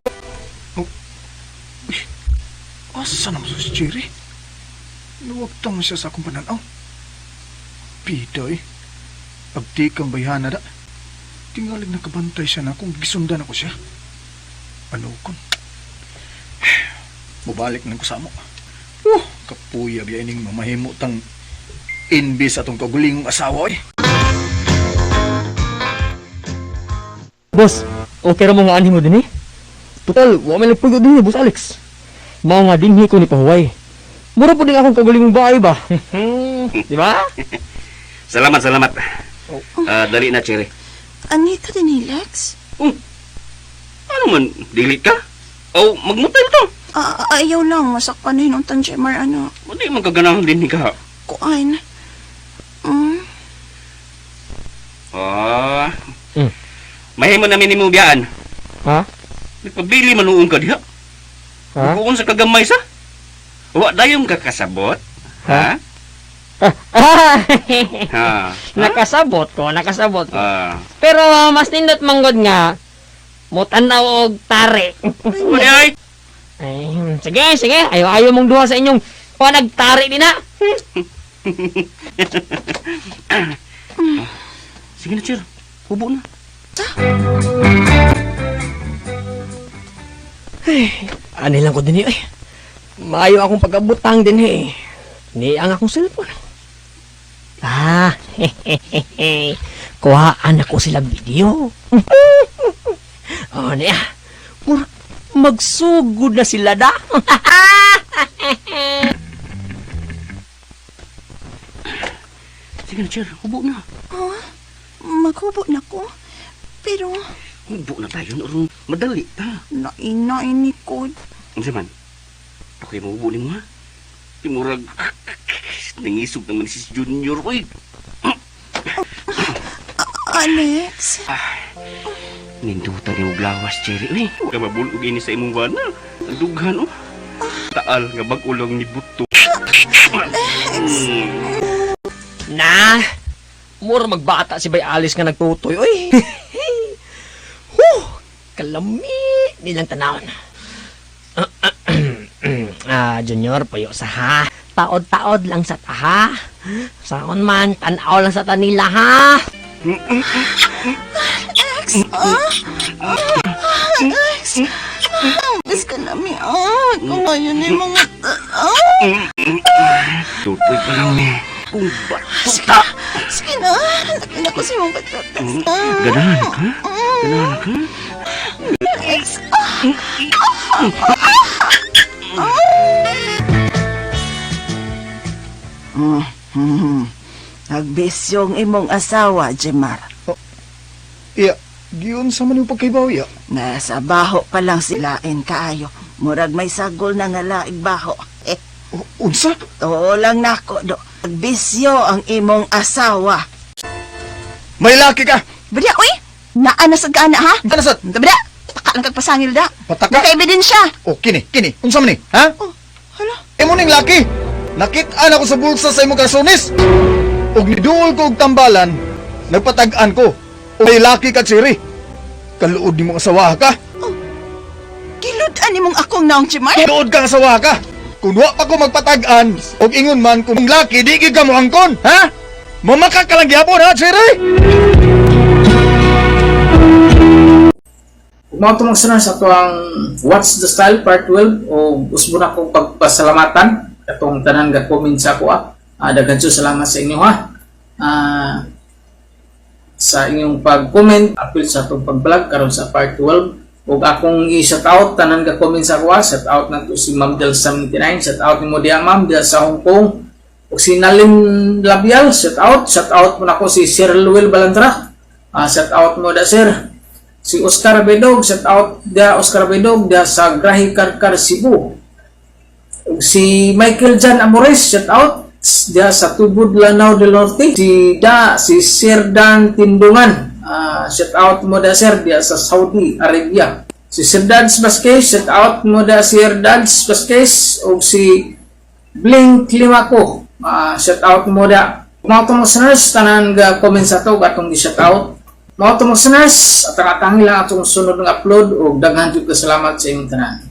Asa naman si Cherry? Nuwagtang mo siya sa akong pananaw. Bida eh. Abdi kang bayhana da. Tingalig nakabantay siya na kung gisundan ako siya. Ano kon? Mubalik nang kusamo. Kapuya biya ining mamahimo tang imbis atong kagulingong asawa eh. Boss, okay ra mo nga anhi mo dinhi? Total, wa may nagpuyo dinhi, Boss Alex. Mao nga dinhi ko ni pahuway. Mura po din akong kagulingong bahay ba? Di ba? Salamat, salamat. Ah, dali na, Cherry. Anita din ni Lex? Ano man, dili ka? O, magmutay to. Ah, ayaw lang, masakpan na yun ang Jemar, ano. Hindi man kaganahan din ka. Kuan. Ah. Mahimo namin nimo biyaan. Ha? Nagpabili man noong ka diha. Ha? Kung sa kagamay sa. Wa dayong ka kasabot. Ha? Ha. Nakasabot ko, nakasabot ko. Ah. Pero mas nindot manggod nga mutanaw og tari. Ay. Ay, sige, sige. Ayaw ayaw mong duha sa inyong wa nagtari din na. Sige na, Cher. Hubo na. Ay, ani lang ko din eh. Maayo akong pagabutang din eh. Ni ang akong cellphone. Ah, Kuhaan ako sila video. Oh, niya. Murag magsugod na sila da. Sige na, Cher. Hubo na. Oh, maghubo na ko. Pero, Hubo na tayo. Aron madali ta. nainain ni ko. Unsa man? Ako'y mahubo nimo ha? Timurag nangisog naman si Junior oy. Alex? Nindutan ni glawas, Cherry. Uy, kamabulog ini sa imong bana. Ang dughan oh. Taal nga bag-o lang ni buto. Na, mura magbata si Bay Alice nga nagtutoy, oy. Huh, kalami nilang tanawon. Ah, Junior, puyo sa ha. Taod-taod lang sa taha. Saon man, tanaw lang sa tanila ha. Alex, ah? Ah, Alex! Mas ka nami, ah. Kumayo na yung mga... Ah! Tutoy pa lang ni. Kung bato ta. Sige na, laki na ko si mong patatas. Ah. Ganahan ka? Ganahan ka? Alex, ah! Nagbisyong imong asawa, Jemar. Iya, giyon sa man yung pagkaibaw, iya. Nasa baho pa lang silain kaayo. Murag may sagol na nga laig baho. Eh, unsa? Oo lang nako do. Nagbisyo ang imong asawa. May laki ka! Bada, uy! Naa na sa gana, ha? Ano sa? Bada! Pataka lang kag pasangil da. Pataka? Naka-ebidensya. Oh, kini, kini. Unsa man ni? Ha? Oh, hala. Imo ning laki. Nakit-an ako sa bulsa sa imong karsonis. Ug niduol ko og tambalan, nagpatag-an ko. Ug may laki ka, Cherry. Kaluod nimo asawa ka. Gilud-an nimong akong naong, Jemar. Kaluod kang asawa ka. Kung wa pa ko magpatag-an, og ingon man kung laki di gyud ka moangkon, ha? Mamaka ka lang gyapon ha, Cherry. Ug mao to mga sunod sa atuang What's the Style Part 12 o usbo na kong pagpasalamatan katong tanan ga comment sa ako ah. Ah, daghan jud salamat sa inyo ha. Ah, sa inyong pag-comment apil sa atong pag-vlog karon sa part 12 ug akong i-shout out tanan ga comment sa ako ah. Shout out na to si Ma'am Del 79, shout out nimo diha Ma'am Del sa Hong Kong. Ug si Nalin Labial, shout out mo nako si Sir Luel Balantra. Ah, shout out mo da sir. Si Oscar Bedog, shout out da Oscar Bedog da sa Grahi Karkar Cebu. Ug si Michael Jan Amores, shout out. Diya sa Tubod, Lanao del Norte. Si da si Sir Dan Tindungan. Shout out mo da, sir, diya sa Saudi Arabia. Si Sir Dads Vasquez, shout out mo da, Sir Dads Vasquez, ug si Blink Limako. Shout out mo da. Mga itong listeners, tanan ga comment sa to atong gi-shout out. Mga itong listeners, atang-atangi lang atong sunod nga upload ug daghan jud ka salamat sa inyong tanan.